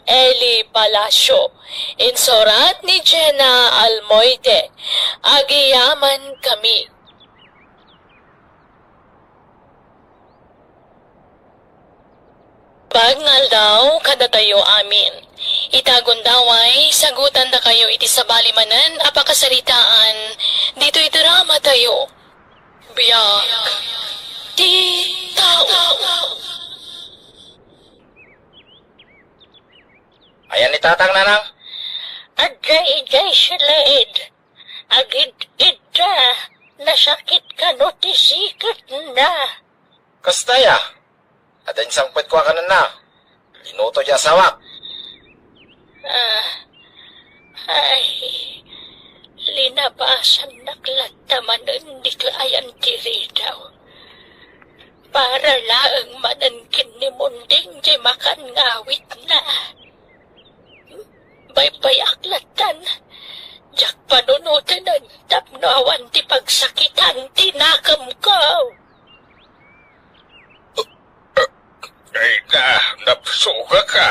Eli Palacio. Insurat ni Jenna Almoite. Agyamankami. Bagnaldaw kadatayo amin. Ita gundaway, sagutandakayo iti sabali manen a pakasaritaan ditoy dramatayo. Biag ti tao. Ayan ni Tatang, Nanang? Agay-gay si Led. Agid-idda, nasakit kano ti siketna. Kasta aya? Adda insangpetka a kanenna. Linuto ti asawak. Ah, ay, linabasannak latta manen ditoy ayan ti ridaw. Para laeng manen ken ni Munding ti makan nga awitna. Baybayak lattan, diak panunotenen tapno awan ti pagsakitan ti nakemko. Ay na, napsugak ka.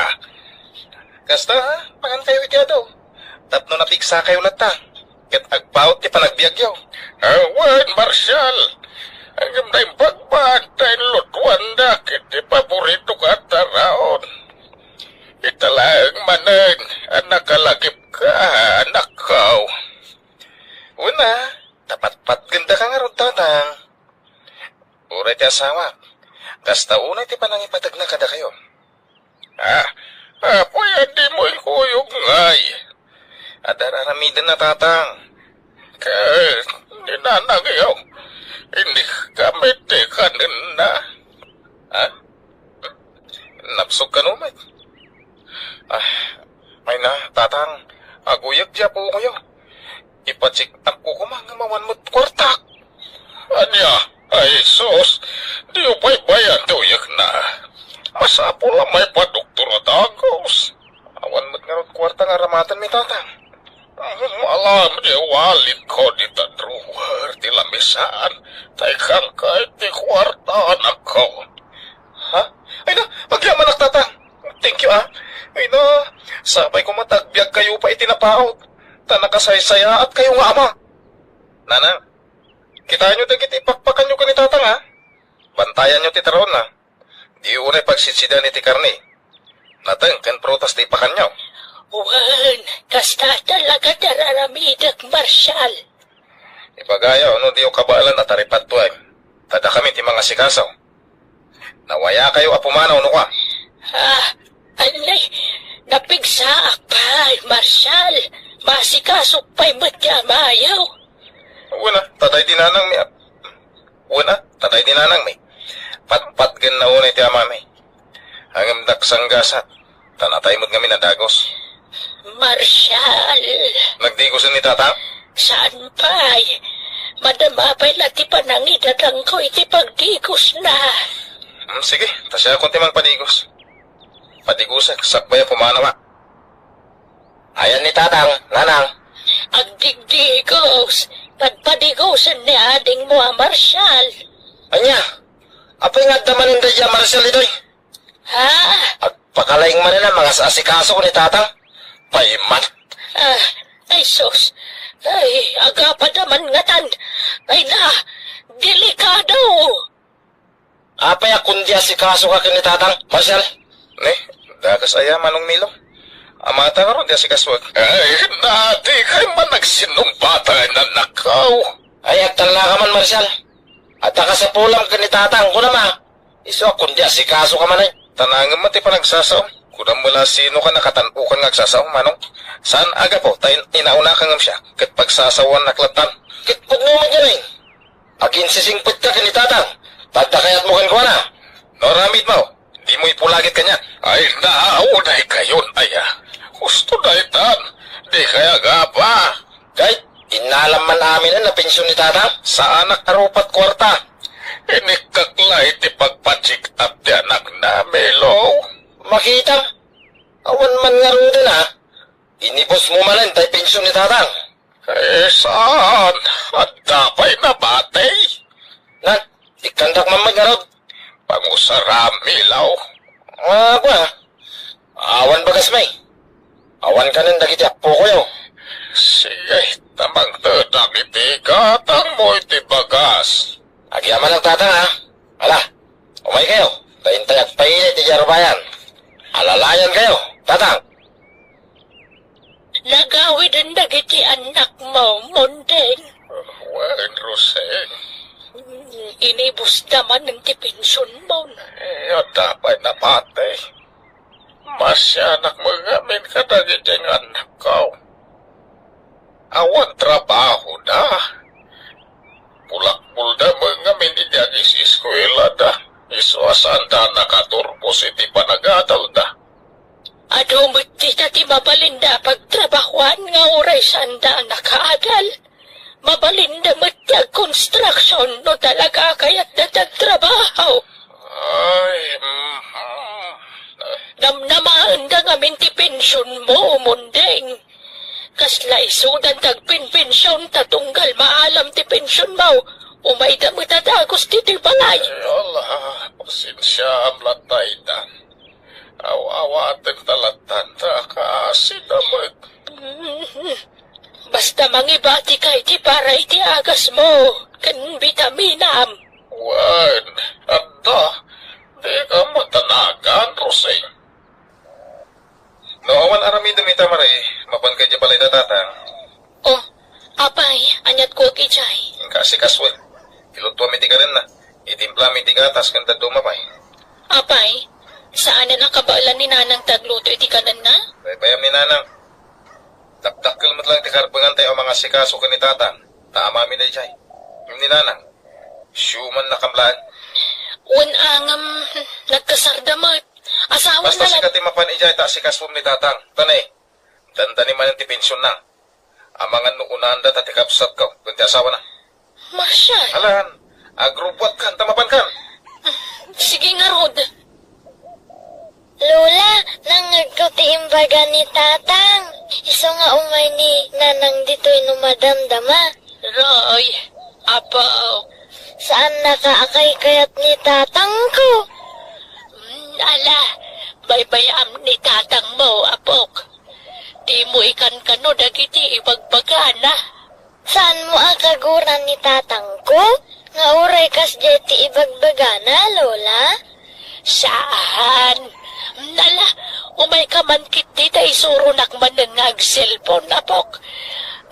Kasta, ha? Pangankayo iti adu. Tapno napigsakayo latta. Ket agpaut ti panagbiagyo. Awan, Marshal. Ngem naimbag man ta inlutuandak iti paborito ka a taraon. Ita laeng manen a nakalagipka, anakko. Una, ta patpatgendaka ngarud, Tatang. Uray ti asawak, kasta unay ti panangipategna kadakayo. Ah, apoy, a dimo inkuyog ngay. Adda ar-aramidenna, Tatang. Ket ni nanangyo, innikami ti kanenna. Ha? Napsugkano met? Ah, ay na, Tatang, aguyeg ti apokoyo. Ipacheck-upko koma ngem awan met kuartak. Ania? Ay, sus, diyo pay bayan ti uyekna. Masapul a maipadoktor a dagus. Awan met ngarud kuarta nga aramatenmi, Tatang. Malam, iwalitko dita drawer ti lamisaan, ta ikkanka iti kuarta, anakko. Ha? Ay na, agyamanak, Tatang. Thank you, ah. Ay na, sapay koma ta agbiagkayo pay iti napaut, ta nakasaysayaatkayo nga ama. Nanang, kitaenyo dagiti pakpakanyo ken ni Tatang, ah. Bantayanyo ti taraonna. Diyo unay pagsidsidan iti karne, nateng ken prutas ti ipakanyo. Wen, kasta talaga ti ar-aramidek, Marshal. Ibagayo no diyo kabaelan a taripattuem, ta dakami ti mangasikaso. Nawayakayo a pumanaw no kua. Ah, anay, napigsaak pay, Marshal. Masikasok pay met ti amayo. Wen a, ta daydi nanangmi a-, wen a, ta daydi nanangmi. Patpatgenna unay ti amami. Ngem daksanggasat, ta natay met ngamin a dagus. Marshall. Nagdigosen ni Tatang? Saan pay? Madama pay la ti panangidadangko iti pagdigosna. Hmm, sige, ta siakon ti mangpadigos. Padigosek, sakbay a pumanaw. Ayan ni Tatang, Nanang. Agdigdigos, pagpadigosen ni adingmo a Marshall. Ania? Apay nga adda manen daydi a Marshall, iday? Ha? Agpakalaing manen a mangas-asikaso ni Tatang. Payman. Ah, ay sus. Ay, agapada man ngatan. Ay na, delikado. Apay a kundi asikasoka ken ni Tatang, Marshall? Ne, dakas aya, Manong Milo. Amata ngarud ti asikasoek. Ay, na, dikay man agsinumbatan, annakko. Ay, agtalnaka man, Marshall. Adda kasapulam ken ni Tatang, kunam a. Isu a kundi asikasoka manen. Tanangem met ti panagsasaom. Kunam met la sinoka nakatan-okan nga agsasaom, Manong. Saan a gapu ta in-, inaunaka ngem siak, ket pagsasaoannak lattan. Ket pudno met yan, eh. Aginsisingpetka ken ni Tatang, ta adda kayatmo kenkuana. No aramidmo, dimo ipulagit kaniak. Ay, naunay kayon, aya. Husto daytan, dikay agapa. Kay, innalam man aminen a pension ni Tatang. Saanak a rupat kuarta. Inikkak la iti pagpa-check up ti anakna, Milo. Makitam, awan man ngaruden, ha? Inibusmo manen tay pension ni Tatang. Eh, saan? Adda pay nabati? Nan, ikkandak man met ngarud. Pangusaram, Milo. Ah, kua. Awan bagasmi. Awan kanen dagiti appokoyo. Sige, ta mangtedak iti gatangmo iti bagas. Agyamanak, Tatang, ha? Ala, umaykayo, ta intay agpainit iti arubayan. Alalayankayo, Tatang. Nagawiden dagiti annakmo, Monding. Wen, Roseng. Inibusda manen ti pensionmo. Eh, adda pay nabati. Masianak met ngamin kadagiti annakko. Awan trabahoda. Bulakbulda met ngamin iti agiseskuelada. Isu a saanda a nakaturbos iti panagadalda. Adu met dita ti mabalinda a pagtrabahoan nga uray saanda a nakaadal. Mabalinda met ti agkonstruksion no talaga a kayatda ti agtrabaho. Ay, mhm. Namnamaenda ngamin ti pensionmo, Monding. Kasla isudan ti agpenpension ta tunggal maalam ti pensionmo, umayda met a dagus ditoy balay. Ay, ala, pasensiaam latta, Idan. Aw-awaten ta lattan ta kaasida met. Basta mangibatika iti para iti agasmo ken bitaminam. Wen, adda. Dika matanagan, Rosing. No awan aramidem ita, Mare, mapanka idiay balayda, Tatang. Oh, apay, aniat kuak idiay? Inka asikasoen. Ilutuam iti kanenna. Itimplaam iti gatas ken dadduma pay. Apay, saanen a kabaelan ni Nanang ti agluto iti kanenna? Baybayam ni Nanang. Dakdakkel met laeng ti karbengantay a mangasikaso ken ni Tatang, ta amami daydiay. Ngem ni Nanang, siumanna kamlaeng. Wen a ngem, nagkasarda met. Asawana. Basta sika ti mapan idiay ta asikasom ni Tatang. Ta ne, dandani manen ti pensionna. Amangan no unaanda ta ti kabsatko ken ti asawana. Marshall! Alan, agrubbuatkan ta mapankan. Sige ngarud. Lola, nangngegko ti imbaga ni Tatang. Isu nga umay ni Nanang ditoy no madamdama. Roy, Apo. Saannaka a kaykayat ni Tatangko. Mm, ala, baybay-am ni Tatangmo, Apok. Dimo ikankano dagiti ibagbagana. Saanmo a kaguran ni Tatangko nga uray kasdiay ti ibagbagana, Lola? Saan? Ala, umayka man ketdi ta isuronak manen nga agselpon, Apok.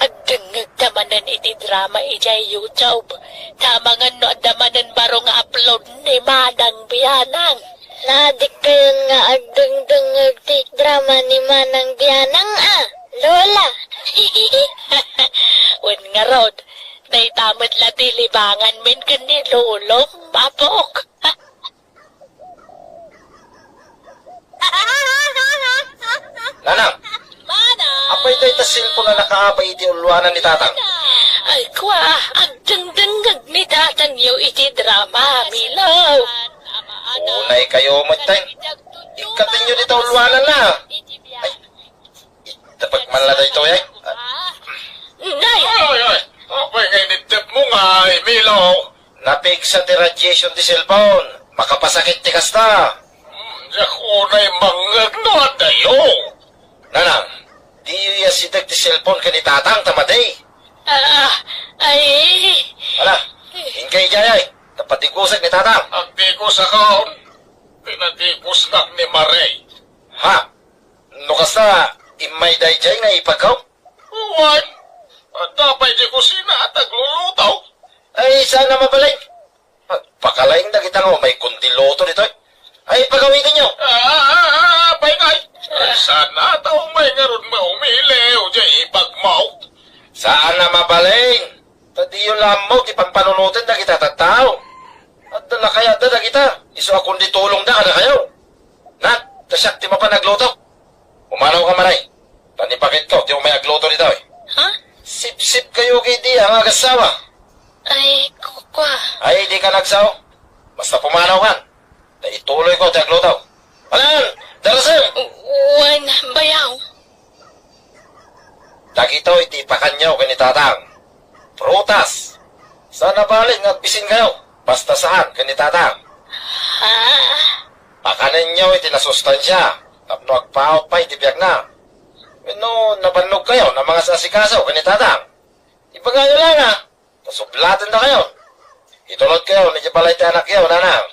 Agdengngegta manen iti drama idiay YouTube. Ta amangan no adda manen baro nga upload ni Manang Bianang. Naadikkayon nga agdengdengngeg ti drama ni Manang Bianang a, Lola. Wen ngarud, dayta met la ti libanganmin ken ni Lolom, Apok. Nanang! Mana! Nakaabay iti ulluanan ni Tatang. Ay, kua, agdengdengngeg ni Tatangyo iti drama, Milo. Unay kayo met, tay. Ikkatenyo dita ulluanan na. Ay, itapag man la daytoy, ay. Nay! Ay, ay, apay nga inittep mo nga, Milo? Napigsa ti radiation ti cellphone. Makapasakit ti kasta. Hmm, diak unay mangngeg no adayo. Nanang, diyo iyasideg ti cellphone ken ni Tatang ta madi. Ah, ay. Ala, inka idiay, ay. Napadigusek ni Tatang. Agdigusakon. Pinadigusnak ni Mare. Ha? No kasta, immay daydiay nga ipagkaw? Wen, adda pay di kusina a tagluluto. Ay, saan a mabalin? Pagpakalaing dagita nga umay kundi luto ditoy. Ay, pagawitanyo. Ah, ah, ah, ah, pay ngay. Ay, sana ta umay ngarud maumiliw, di ipagmaw. Saan a mabalin? Ta diyo la ammo ti pampanunoten dagita tattao. Adda la kayatda dagita, isu a kundi tulongda kadakayo. Nat, ta siak ti mapan agluto. Pumanaw ka, Maray. Tan ipakitko ti umay agluto ditoy. Ha? Sipsip kayo kay di ang agasawa. Ay, kukwa. Ay, di ka nagsao. Basta pumanaw kan. Ta ituloy ko ti agluto. Anan, darasem! Wen, bayaw. Dagitoy ti ipakanyo ken ni Tatang. Prutas. Saan a balin nga agbisin kayo. Basta saan ken ni Tatang. Ha? Pakanenyo iti nasustansya tapno agpaut pay ti biagna. Wenno nabannog kayo na mangasasikaso ken ni Tatang. Ibagayo la nga, ta sublaten da kayo. Itulod kayo iti balay ti anakyo, nanang.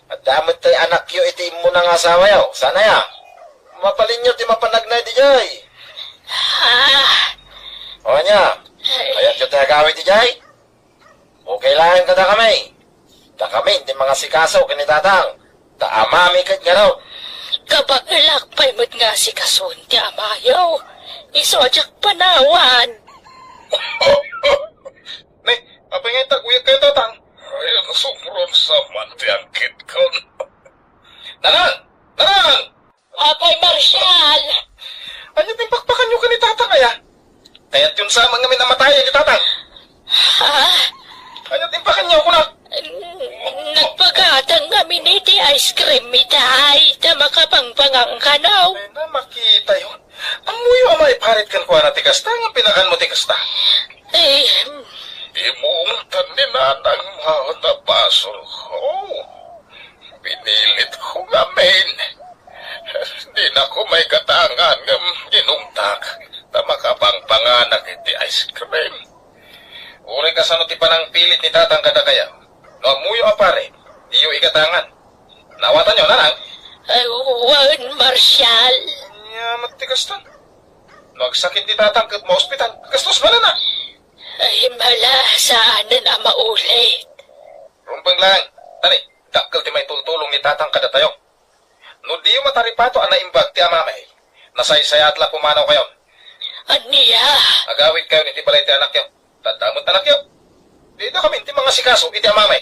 Adda met tay anakyo iti immuna nga asawayo. Saan aya? Mabalinyo ti mapan agnay diay. Ah. O ania? Kayatyo ti agawid diay? Okay laeng kadakami. Dakami ti mangasikaso ken ni Tatang. Ta amami ket ngarud. Kabaelak pay met nga asikasoen ti amayo. Isu a diak panawan. Ne, apay nga itaguyag kayo, Tatang? Ay, nasumron sa man ti angkitkon. Nanang! Nanang! Apay Marshall! Ania ti impakpakanyo ken ni Tatang aya? Kayatyon sa man ngamin a matayen ni Tatang. Ha? Ania ti impakanyo, kuna? Nagpagatang ngamin iti ice cream itay, ta makapangpangan kano. Ay, na, makitayo. Ammoyo a maiparit kenkuana ti kasta nga pinakanmo ti kasta? Eh, imungtan ni Nanang Mao ta basolko. Pinilitko ngamin. Dinako maikatangan ngem inungtak ta makapangpanganak iti ice cream. Uray kasano ti panangpilit ni Tatang kadakayo. No ammoyo a pare, diyo ikatangan. Naawatanyo, Nanang? Ay, wen, Marshall. Ania met ti kasta? No agsakit ni Tatang ket maospital, gastos manen a. Ay, mala, saanen a maulit. Rumbeng laeng. Tani, dakkel ti maitultulong ni Tatang kadatayo. No diyo mataripato a naimbag ti amami, nasaysayaat la pumanaw kayon. Ania? Agawid kayon iti balay ti anakyo. Tadda met anakyo. Dida kami ti mangasikaso iti amami.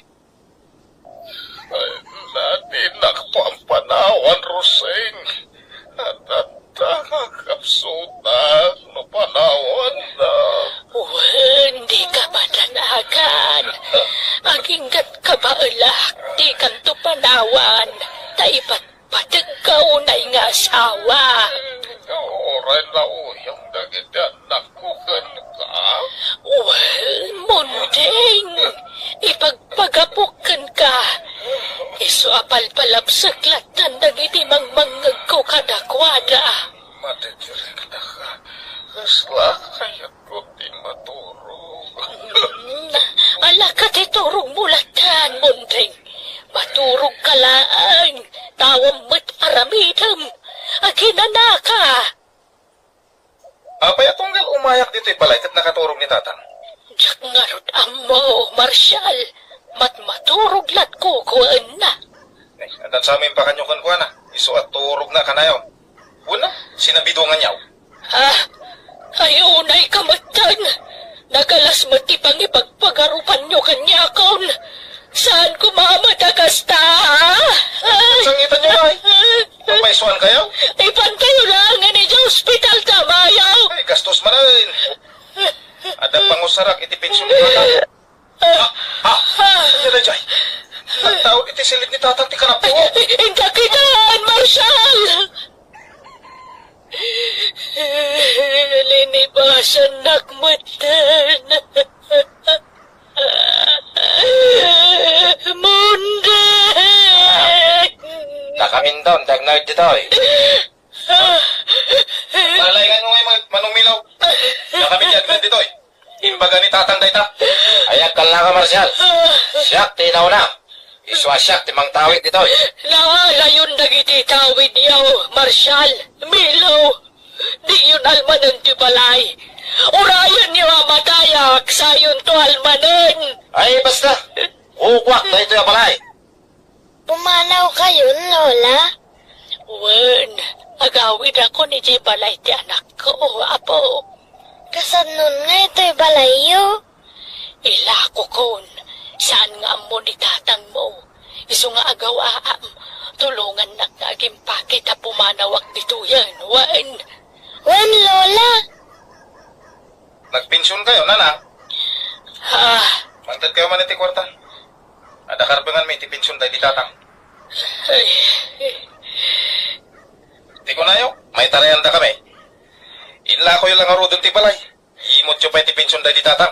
Ay, na, dinak pampanawan, Rosing. Adda nga kapsutak no panawannak. Wen, dika padanagan. Aginggat kabaelak, dikanto panawan. Ta ipatpategka unay nga asawa. Uray nauyong dagiti annakko kenka. Wen, Munding, ipagpagapok kenka. Isu a palpalabsek lattan dagiti mangmangngegko kadakuada. Madidirekta ka. Kasla kayatko ti maturog. Mm, ala ka ti turogmo lattan, Munding. Maturog ka laeng. Tawem met aramidem. Aginanaka. Apay a tunggal umayak ditoy balay ket nakaturog ni Tatang? Diak ngarud ammo, Marshal. Matmaturog latko kuenna. Ay, addan sa impakanyo kenkuana. Isu a turogna kanayon. Wenno, sinabidonganyo. Ah, ay unay ka metten. Nagalas met ti pangipagpagarupanyo kaniakon. Saan ko mamata kasta? Ay! Sangitanyo, Nay. Mapaysuan kayo? Ipantayo laeng iti ospital ta mayo. Ay, gastos man, Ah, ah, ano na jay? Nagtaud iti silid ni tatang ti kanapko. Inka kitan, Marshall! Linibasannak metten. Munde! Nakaminton, dagnaw ditoy. Nalaingan mo ngay, Manong Milaw. Nakami ti agnan ditoy. Imbaga ni tatang dayta. Ay, agkallaka, Marshal. Siak ti inauna. Isu a siak ti mangtawid ditoy. Naalayon dagiti tawidyo, Marshal, Milaw. Diyon almanen ti balay. Urayenyo a matayak, sayonto almanen. Ay, basta. Kukuak daytoy a balay. Pumanawkayon, Lola? Wen, agawidakon idiay balay ti anakko, Apo. Kasannon nga itoy balayyo? Ilakokon, saan nga ammo ni tatangmo. Isu nga agawaam, tulongannak nga agimpake ta pumanawak ditoyen, wen. Wen, Lola. Nagpension kayo, Nanang? Ah. Mangted kayo man iti kwarta. Adda karbengan mi iti pension daydi tatang. Ay. Ti kunayo, maitarayanda kami. Inlakoyo la ngaruden ti balay. Imutyo pay ti pension daydi tatang.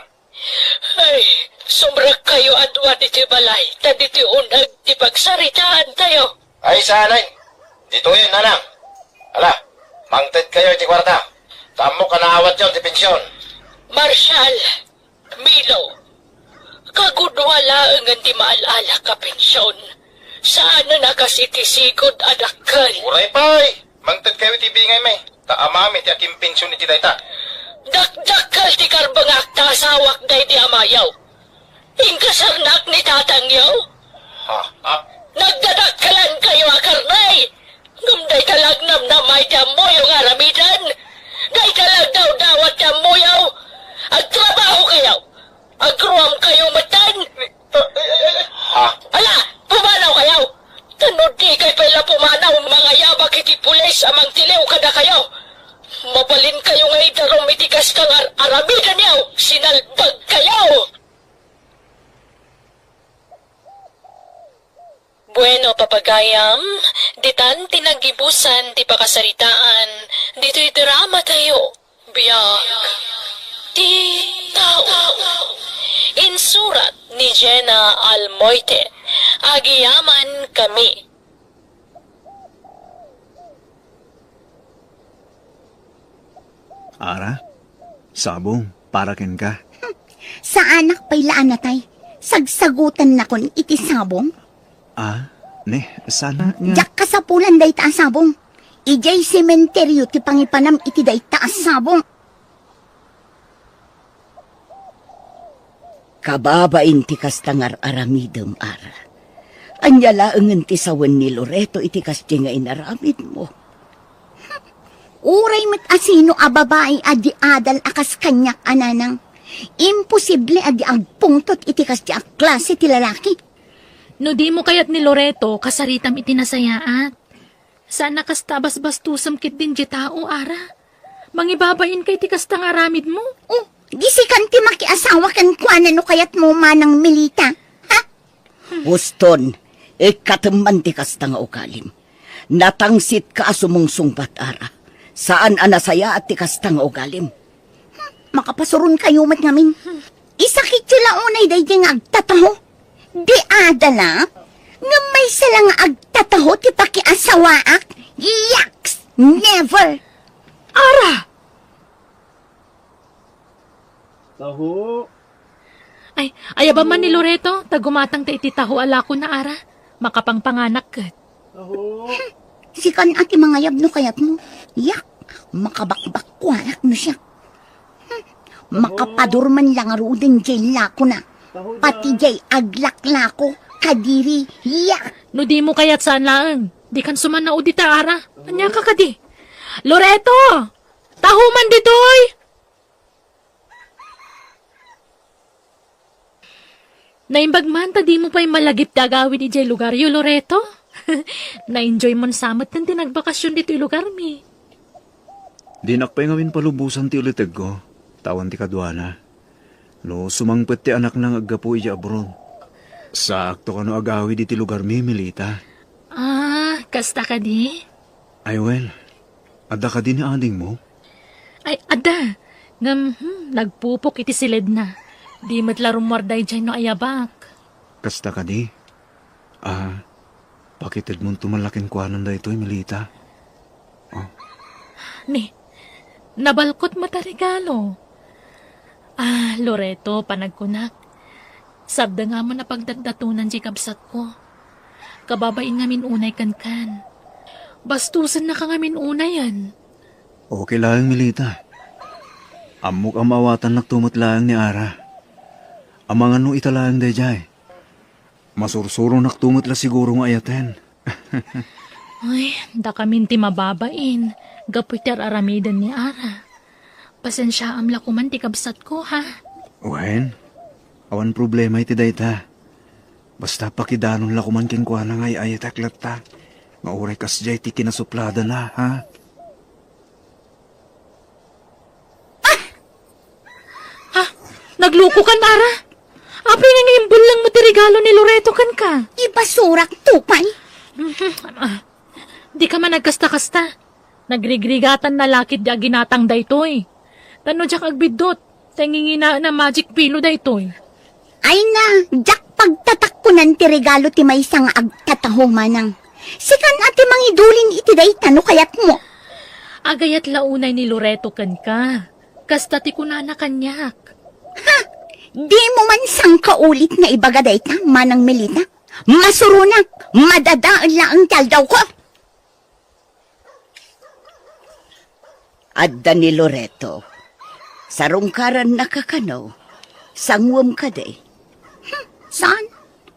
Ay, sumrekkayo a dua ditoy balay, ta ditoy uneg ti pagsaritaantayo. Ay, saan ay? Ditoy, Nanang. Ala, mangted kayo iti kwarta. Ta ammok a naawatyo ti pension. Marshal, Milo, kagudua laengen ti maal-alak a pension. Saanen a kas iti sigud a dakkel. Uray pay, mangted kayo iti bingaymi. Ta amami ti akimpension iti dayta. Dakdakkel ti karbengak ta asawak daydi amayo. Inkasarnak ni tatangyo? Ha? Ha? Nagdadakkelankayo a karnay! Ngem dayta la agnamnama iti ammoyo nga aramiden! Dayta la agdawdawat ti ammoyo! Agtrabahokayo! Agruamkayo metten! Ha? Ala, pumanawkayo! Tano dikay pay la pumanaw, mangayabak iti pulis a mangtiliw kadakayo! Mabalinkayo nga idarum iti kasta nga ar-, aramidenyo! Sinalbagkayo! Bueno, papagayam, ditan ti naggibusan ti pakasaritaan ditoy dramatayo, Biag ti Tao. Insurat ni Jenna Almoite. Agyamankami. Ara, sabong, para kenka. Saanak pay la a natay. Sagsagutennakon iti sabong. Ah, ne, saan nga? Diak kasapulan dayta a sabong. Idiay sementeryo ti pangipanam iti dayta a sabong. Kababain ti kasta nga ar-aramidem, Ara. Ania laengen ti sawen ni Loreto iti kasdi nga inaramidmo? Uray met a sino a babai a di adal a kas kaniak a nanang, imposible a di agpungtot iti kasdi a klase ti lalaki. No dimo kayat ni Loreto, kasaritam iti nasayaat. Saan a kasta a basbastosem ketdin diay tao, Ara. Mangibabainka iti kasta nga aramidmo. Oh, di sikan ti makiasawa kenkuana no kayatmo manang Melita. Ha? Huston, ikkatem man ti kasta nga ugalim. Natangsitka a sumungsungbat, Ara. Saan a nasayaat ti kasta nga ugalim. Makapasuronkayo met ngamin. Isakityo la unay daydi nga agtataho. Di adalak. Ngem maysa la nga agtataho ti pakiasawaak. Yaks! Never! Ara! Taho. Ay, ayaba man ni Loreto, ta gumatangta iti taho a lakona, Ara. Makapangpanganak ket. Aho. Sikan a ti mangayab no kayatmo. Yak, makabakbakkuanak no siak. Hmm, makapadurman la ngaruden diay lakona. Pati diay aglaklako, kadiri, yak. No dimo kayat saan laeng, dikan sumannao dita, Ara. Ania ka kadi? Loreto! Taho man ditoy! Naimbag man ta dimo pay malagip ti agawid idiay lugaryo, Loreto. Na-enjoy mon sa met ti nagbakasyon ditoy lugarmi. Dinak pay ngamin palubosan ti ulitegko, ta awan ti kaduana. No sumangpet ti anakna nga aggapu idiay abroad, saakto kano agawid iti lugarmi, Melita. Ah, kasta kadi? Ay, wen, adda kadi ni adingmo? Ay, adda. Ngem, hmm, nagpupok iti siledna. Di met la rummuar daydiay no ayabak. Kasta kadi? Ah, pakitedmonto man la kenkuana daytoy, Melita. Oh. Ni, nabalkot met a regalo. Ah, Loreto, panagkunak. Sabda nga amin a pagdatdatonan diay kabsatko. Kababain ngamin unay kenkan. Bastusennaka ngamin unayen. Okay laeng, Melita. Ammok a maawatannakto met laeng ni Ara. Amangan no ita laeng daydiay. Masursuronakto met la siguro nga ayaten. Ay, dakamin ti mababain, gapu iti ar-aramiden ni Ara. Pasensiaam la koman ti kabsatko, ha? Wen, awan problema iti dayta. Basta pakidanon la koman kenkuana nga ay-ayatek latta, nga uray kasdiay ti kinasupladana, ha? Ah! Ha? Naglukokan, Ara? Apay nga nga imbellengmo ti regalo ni Loreto kenka? Ibasurak to pay. Mhm. Ah, dika man agkasta-kasta. Nagrigrigatanna la ketdi a ginatang daytoy. Ta no diak agbiddut, ta nginginaen a magic pillow daytoy. Ay na, diak pagtatakkonan ti regalo ti maysa nga agtataho manang. Sikan a ti mangidulin iti dayta no kayatmo. Agayat la unay ni Loreto kenka. Kasta ti kunana kaniak. Ha? Dimo man sangkaulit nga ibaga dayta, Manang Melita? Masuronak, madadael laeng ti aldawko. Adda ni Loreto. Sarungkarannaka kano? Sanguem kadi? Hmm, saan?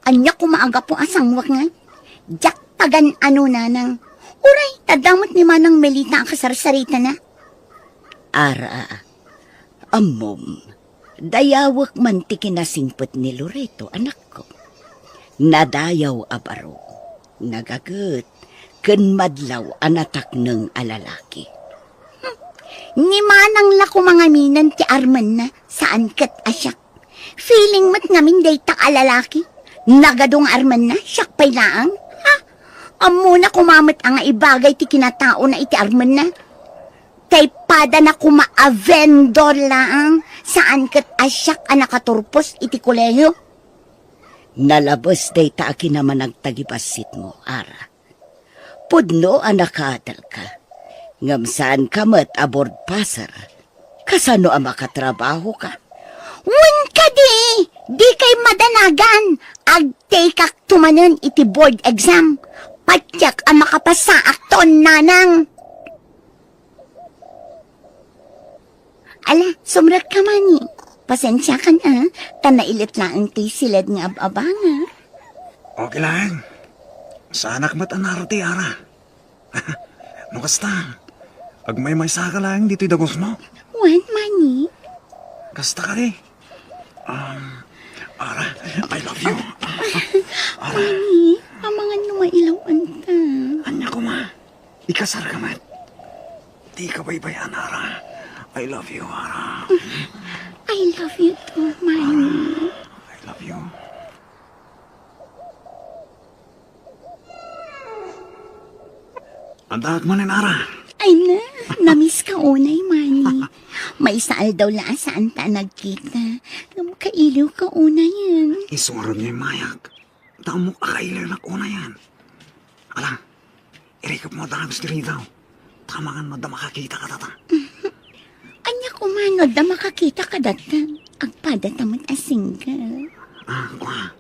Ania koma a gapu a sanguek ngay? Diak pagan-ano, nanang. Uray, ta adda met ni Manang Melita a kasarsaritana. Ara, ammom, dayawek man ti kinasingpet ni Loreto, anakko. Nadayaw a baro, nagaget, ken madlaw a natakneng a lalaki. Hmm. Ni Manang la koma ngaminen ti armenna, saan ket a siak. Feeling met ngamin dayta a lalaki. Nagadu nga armenna, siak pay laeng. Ha? Ammona koma met a nga ibagay ti kinataona iti armenna. Tay padana koma a vendor laeng, saan ket a siak a nakaturpos iti kolehio. Nalabes dayta a kinamanagta gibassitmo, Ara. Pudno a nakaatelka, ngem saanka met a board passer. Kasano a makatrabahoka? Wen kadi, dikay madanagan. Agtekakto manen iti board exam. Patiek a makapasaakton, nanang. Ala, sumrekka, Manny. Pasensiakan, a, ta nailet laeng ti siled nga ab-abanga. Okay laeng. Saanak met a narati, Ara. No kasta, agmaymaysaka laeng ditoy dagusmo. Wen, Manny. Kasta kadi. Um, Ara, I love you. Ara. Manny, amangan no mailaw-anta. Ania koma? Ikasarka met. Dika baybay-an, Ara. I love you, Ara. I love you too, Manny. I love you. Addaak manen, Ara. Ay na, namiss ka unay, Manny. Maysa aldaw la a saanta a nagkita. Ngem kailiwka unayen. Isu ngarud nga immayak. Ta ammok a kailiwnak unayen. Ala, irikepmo a dagus ti ridaw. Ta amangan no adda makakita kadata. Ania koma no adda makakita kadata? Agpadata met a single. Ah, kua.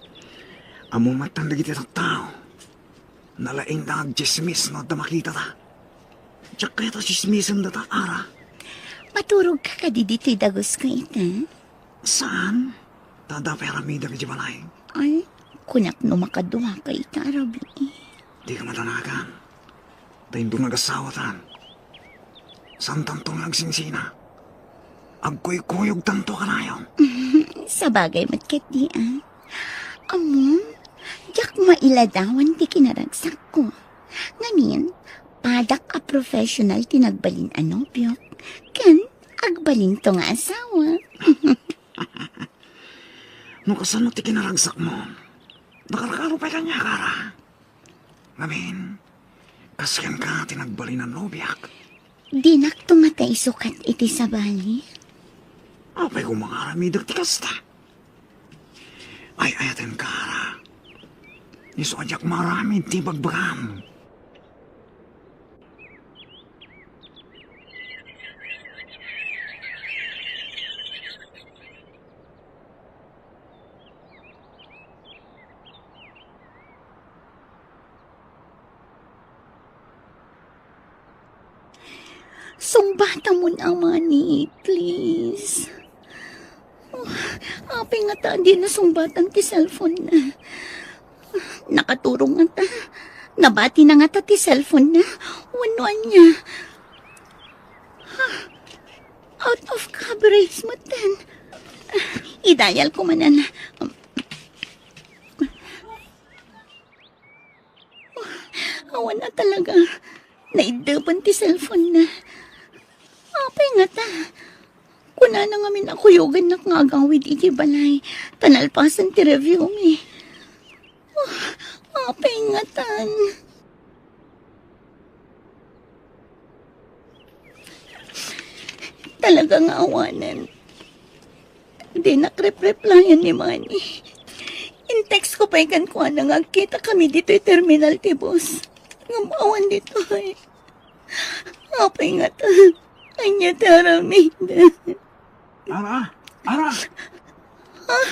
Ammom met dagiti tattao. Nalaingda nga agtsismis no adda makitata. Diak kayat a tsismisendata, Ara. Maturogka kadi ditoy dagusko ita? Saan? Ta adda pay aramidek idiay balay. Ay, kunak no makaduaka ita a rabii. Dika madanagan. Ta inton agasawatan, saantanto nga agsingsina. Agkuykuyogtanto a kanayon. Sabagay met ketdi, a. Ammom, diak mailadawan ti kinaragsakko. Ngamin, padak a professional ti nagbalin a nobiok, ken agbalinto nga asawa. No kasano ti kinaragsakmo, nakarkaro pay kaniak, Ara. Ngamin, kas kenka ti nagbalin a nobiak. Dinakto ngata isukat iti sabali? Apay koma nga aramidek ti kasta? Ay-ayatenka, Ara. Isu a diak maaramid ti ibagbagam. Sungbatamon a money, please. Oh, apay ngata a dina sungbatan ti cellphone na? Nakaturong ngata. Nabati na ngata ti cellphone na. Wenno ania? Out of coverage metten. I-dial ko manen. Awan a talaga. Naiddepen ti cellphone na. Apay ngata? Kunana ngamin a kuyogannak nga agawid iti balay, ta nalpasen ti review mi. Ah, apay ngatan? Talaga nga awanen. Dinak rep-replyan ni Manny. In-text ko pay kenkuana nga agkita kami ditoy terminal ti bus. Ngem awan ditoy. Apay ngata? Ania ti aramid? Ara, Ara! Ah,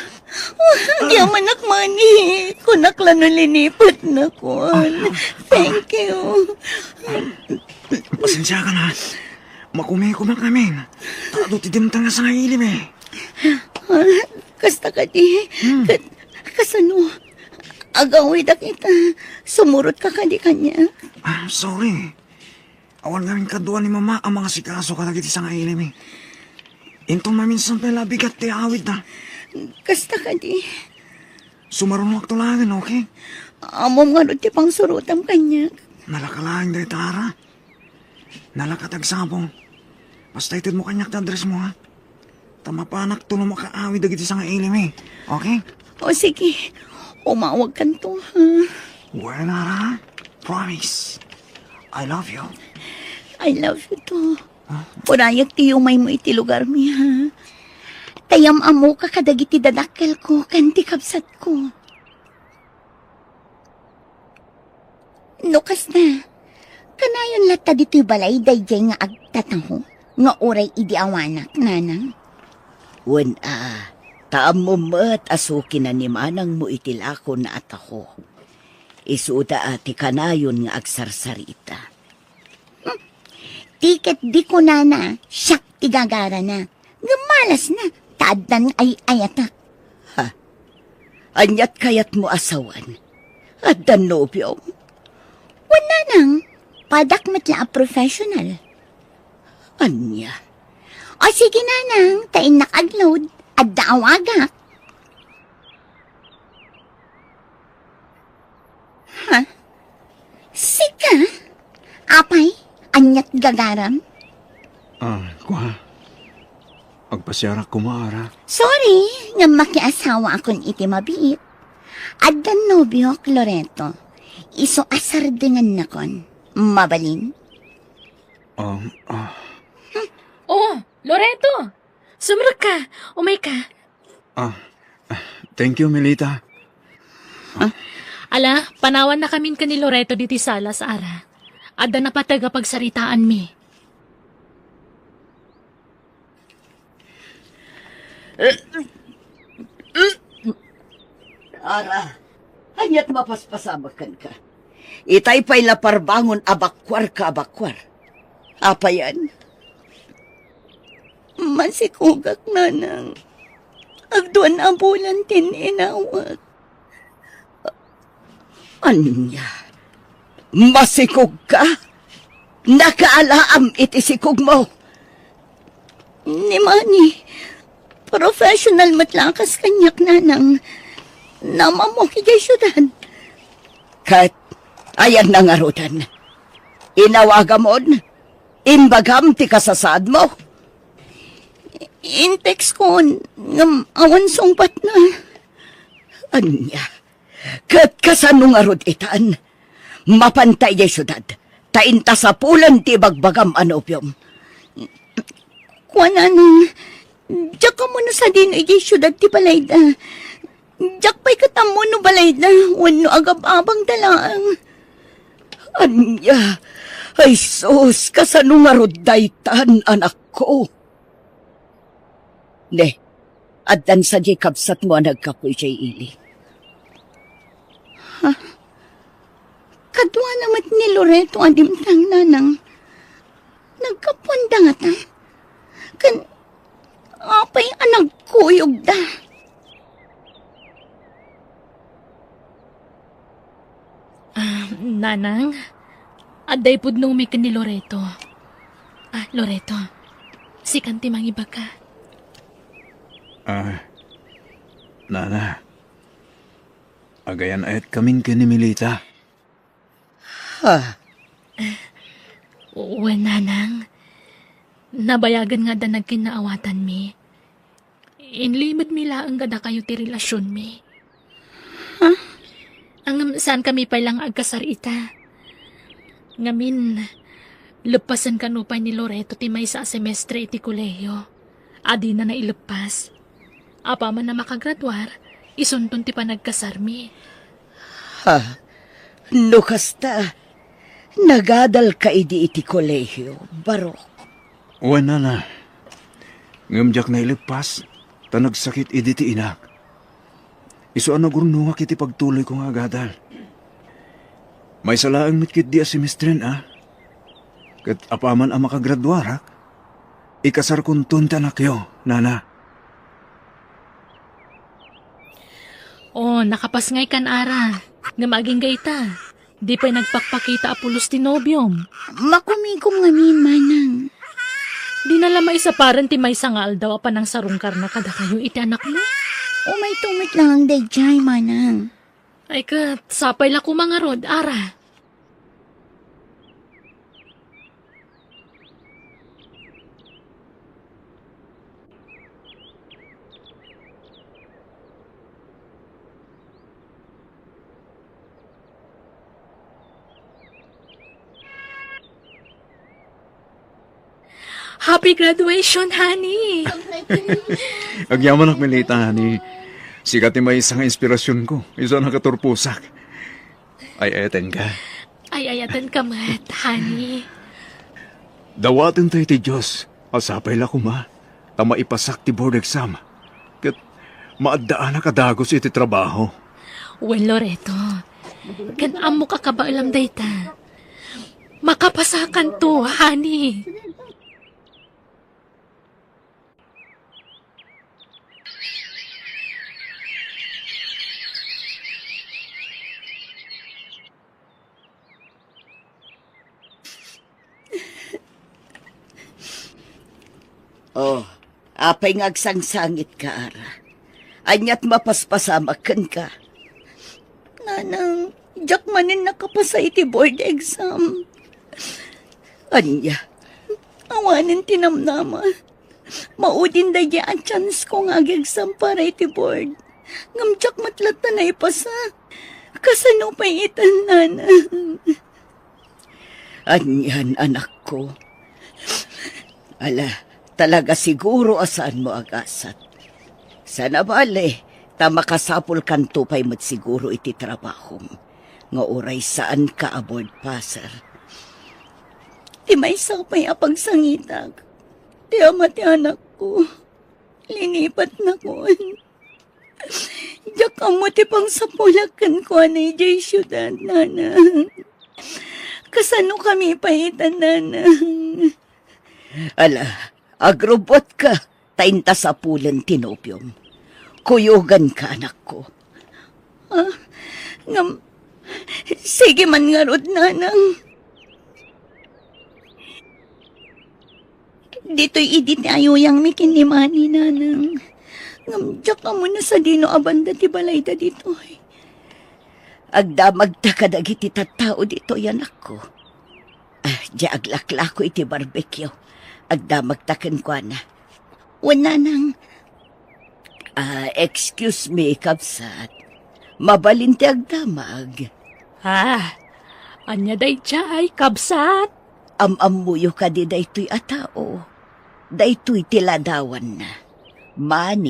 ah, agyamanak, Manny. Kunak la no linipatnakon. Thank you. Pasensiakan, ha. Makumikumak ngamin. Ta adu ti dimteng nga sangailim, eh. Ah, kasta kadi? Hmm. Kat-, kasano? Agawidak ita. Sumurotka kadi kaniak? Ah, sorry. Awan ngamin kadua ni Mama a mangasikaso kadagiti sangailim, eh. Inton maminsan pay la bigat ti awidda. Kasta kadi? Sumarunoakto laengen, okay? Ammom ngarud ti pangsurotam kaniak. Nalaka laeng dayta, Ara. Nalaka ti agsapul. Basta itedmo kaniak ti addressmo, ha? Ta mapanakto no makaawid dagiti sangailim, eh. Okay? O, sige. Umawagkanto, ha? Well, Ara, promise. I love you. I love you too. Ah. Urayek ti yumaymo iti lugarmi, ha? Ta yam-ammoka kadagiti dadakkelko ken ti kabsatko. No kasta, kanayon latta ditoy balay daydiay nga agtataho nga uray idi awanak, nanang? Wen a, ta ammom met a sukinan ni manangmo iti lakona a taho. Isuda a ti kanayon nga agsarsarita. Hmm. Ti ket di kunana, siak ti gagarana. Ngem malasna, ta addan ay-ayatak. Ha? Aniat kayatmo a sawen? Addan nobiom? Wen, nanang, padak met la a professional. Ania? O sige, nanang, ta innak agload, adda awagak. Ha? Sika? Apay, aniat gagaram? Ah, kua. Agpasiarak koma, Ara. Sorry, ngem makiasawaakon iti mabiit. Addan nobiok, Loreto. Isu a sardengennakon. Mabalin? Um, ah. Oh, Loreto! Sumrekka! Umayka! Ah, ah, thank you, Melita. Ah, ala, panawannakamin ken ni Loreto ditoy sala, Ara. Adda napateg a pagsaritaanmi. Ara, aniat mapaspasamak kenka? Itay pay la parbangon a bakuarka a bakuar. Apayen? Masikogak, nanang. Agduan a bulan ti inawak. Ania? Masikogka? Nakaalaam iti sikogmo? Ni Manny, professional met la a kas kaniak, nanang. Naam-ammok idiay siudad. Ket, ayanna ngaruden? Inawagamon? Imbagam ti kasasaadmo? In-text kon, ngem awan sungbatna. Ania? Ket kasano ngarud itan? Mapanta idiay siudad, ta inta sapulen ti ibagbagam a nobiom. Kuananang, diak ammo no sadino idiay siudad ti balayda. Diak pay ket ammo no balayda wenno agab-abangda laeng. Ania? Ay sus, kasano ngarud daytan, anakko? Ne, addan sadiay kabsatmo a naggapu idiay ili. Ha? Kaduana met ni Loreto a dimtang, nanang. Naggapuanda ngata. Ken apay a nagkuyogda? Ah, nanang, adda ipudnongmi ken ni Loreto. Ah, Loreto, sikan ti mangibaga. Ah, nana, agayan-ayatkamin ken ni Melita. Ha? Wen, nanang, nabayagen nga adda nagkinnaawatanmi. Inlimedmi laeng kadakayo ti relasionmi. Ha? Ngem saankami pay la nga agkasar ita. Ngamin, leppasen kano pay ni Loreto ti maysa a semestre iti kolehiyo a dina naileppas. Apaman a makagraduar, isunton ti panagkasarmi. Ha? No kasta, nagadalka idi iti kolehiyo, Barok? Wen, nana. Ngem diak naileppas, ta nagsakit idi ti inak. Isu a nagurnongak iti pagtuloyko nga agadal. Maysa laeng met ketdi a semestren a. Ket apaman a makagraduarak, ikasarkonton ti anakyo, nana. Oh, nakapasngaykan, Ara. Ngem agingga ita, di pay nagpakpakita a pulos ti nobiom. Makumikom ngamin, manang. Dina la maisaparen ti maysa nga aldaw a panangsarungkarna kadakayo iti anakmo? Umayto met laeng daydiay, manang. Ay ket, sapay la koma ngarud, Ara. Happy graduation, honey! Agyamanak, Melita, honey. Sika ti maysa nga inspirasionko, isu a nakaturposak. Ay-ayatenka. Ay-ayatenka met, honey. Dawaten tayo ti Dios a sapay la koma ta maipasak ti board exam ket maaddaanak a dagus iti trabaho. Wen, Loreto, ket ammok a kabaelam dayta. Makapasakanto, honey. Oh, apay nga agsangsangitka, Ara? Aniat mapaspasamak kenka? Nanang, diak manen nakapasa iti board exam. Ania? Awanen ti namnama. Maudin daydiay a chance ko nga ag-exam para iti board. Ngem diak met latta naipasa. Kasano pay itan, nanang? Anian, anakko? Ala, talaga siguro a saanmo agasat. Sana bale, ta makasapulkanto pay met siguro iti trabahom, nga uray saanka a board passer. Ti maysa pay a pagsangitak, ti ama ti anakko, linipatnakon. Diak ammo ti pangsapulak kenkuana idiay siudad, nanang. Kasanokami pay itan, nanang? Ala, agrubbuatka, ta inta sapulen ti nobiom. Kuyoganka, anakko. Ah, ngem, sige man ngarud, nanang. Ditoy idi ti ayuyangmi ken ni Manny, nanang. Ngem diak ammo no sadino a banda ti balayda ditoy. Agdamagta kadagiti tattao ditoy, anakko. Ah, diay aglaklako iti barbecue. Agdamagta kenkuana. Wen, nanang. Ah, excuse me, kabsat. Mabalin ti agdamag. Ah, ania daydiay, kabsat? Am-ammoyo kadi daytoy a tao? Daytoy ti ladawanna. Mani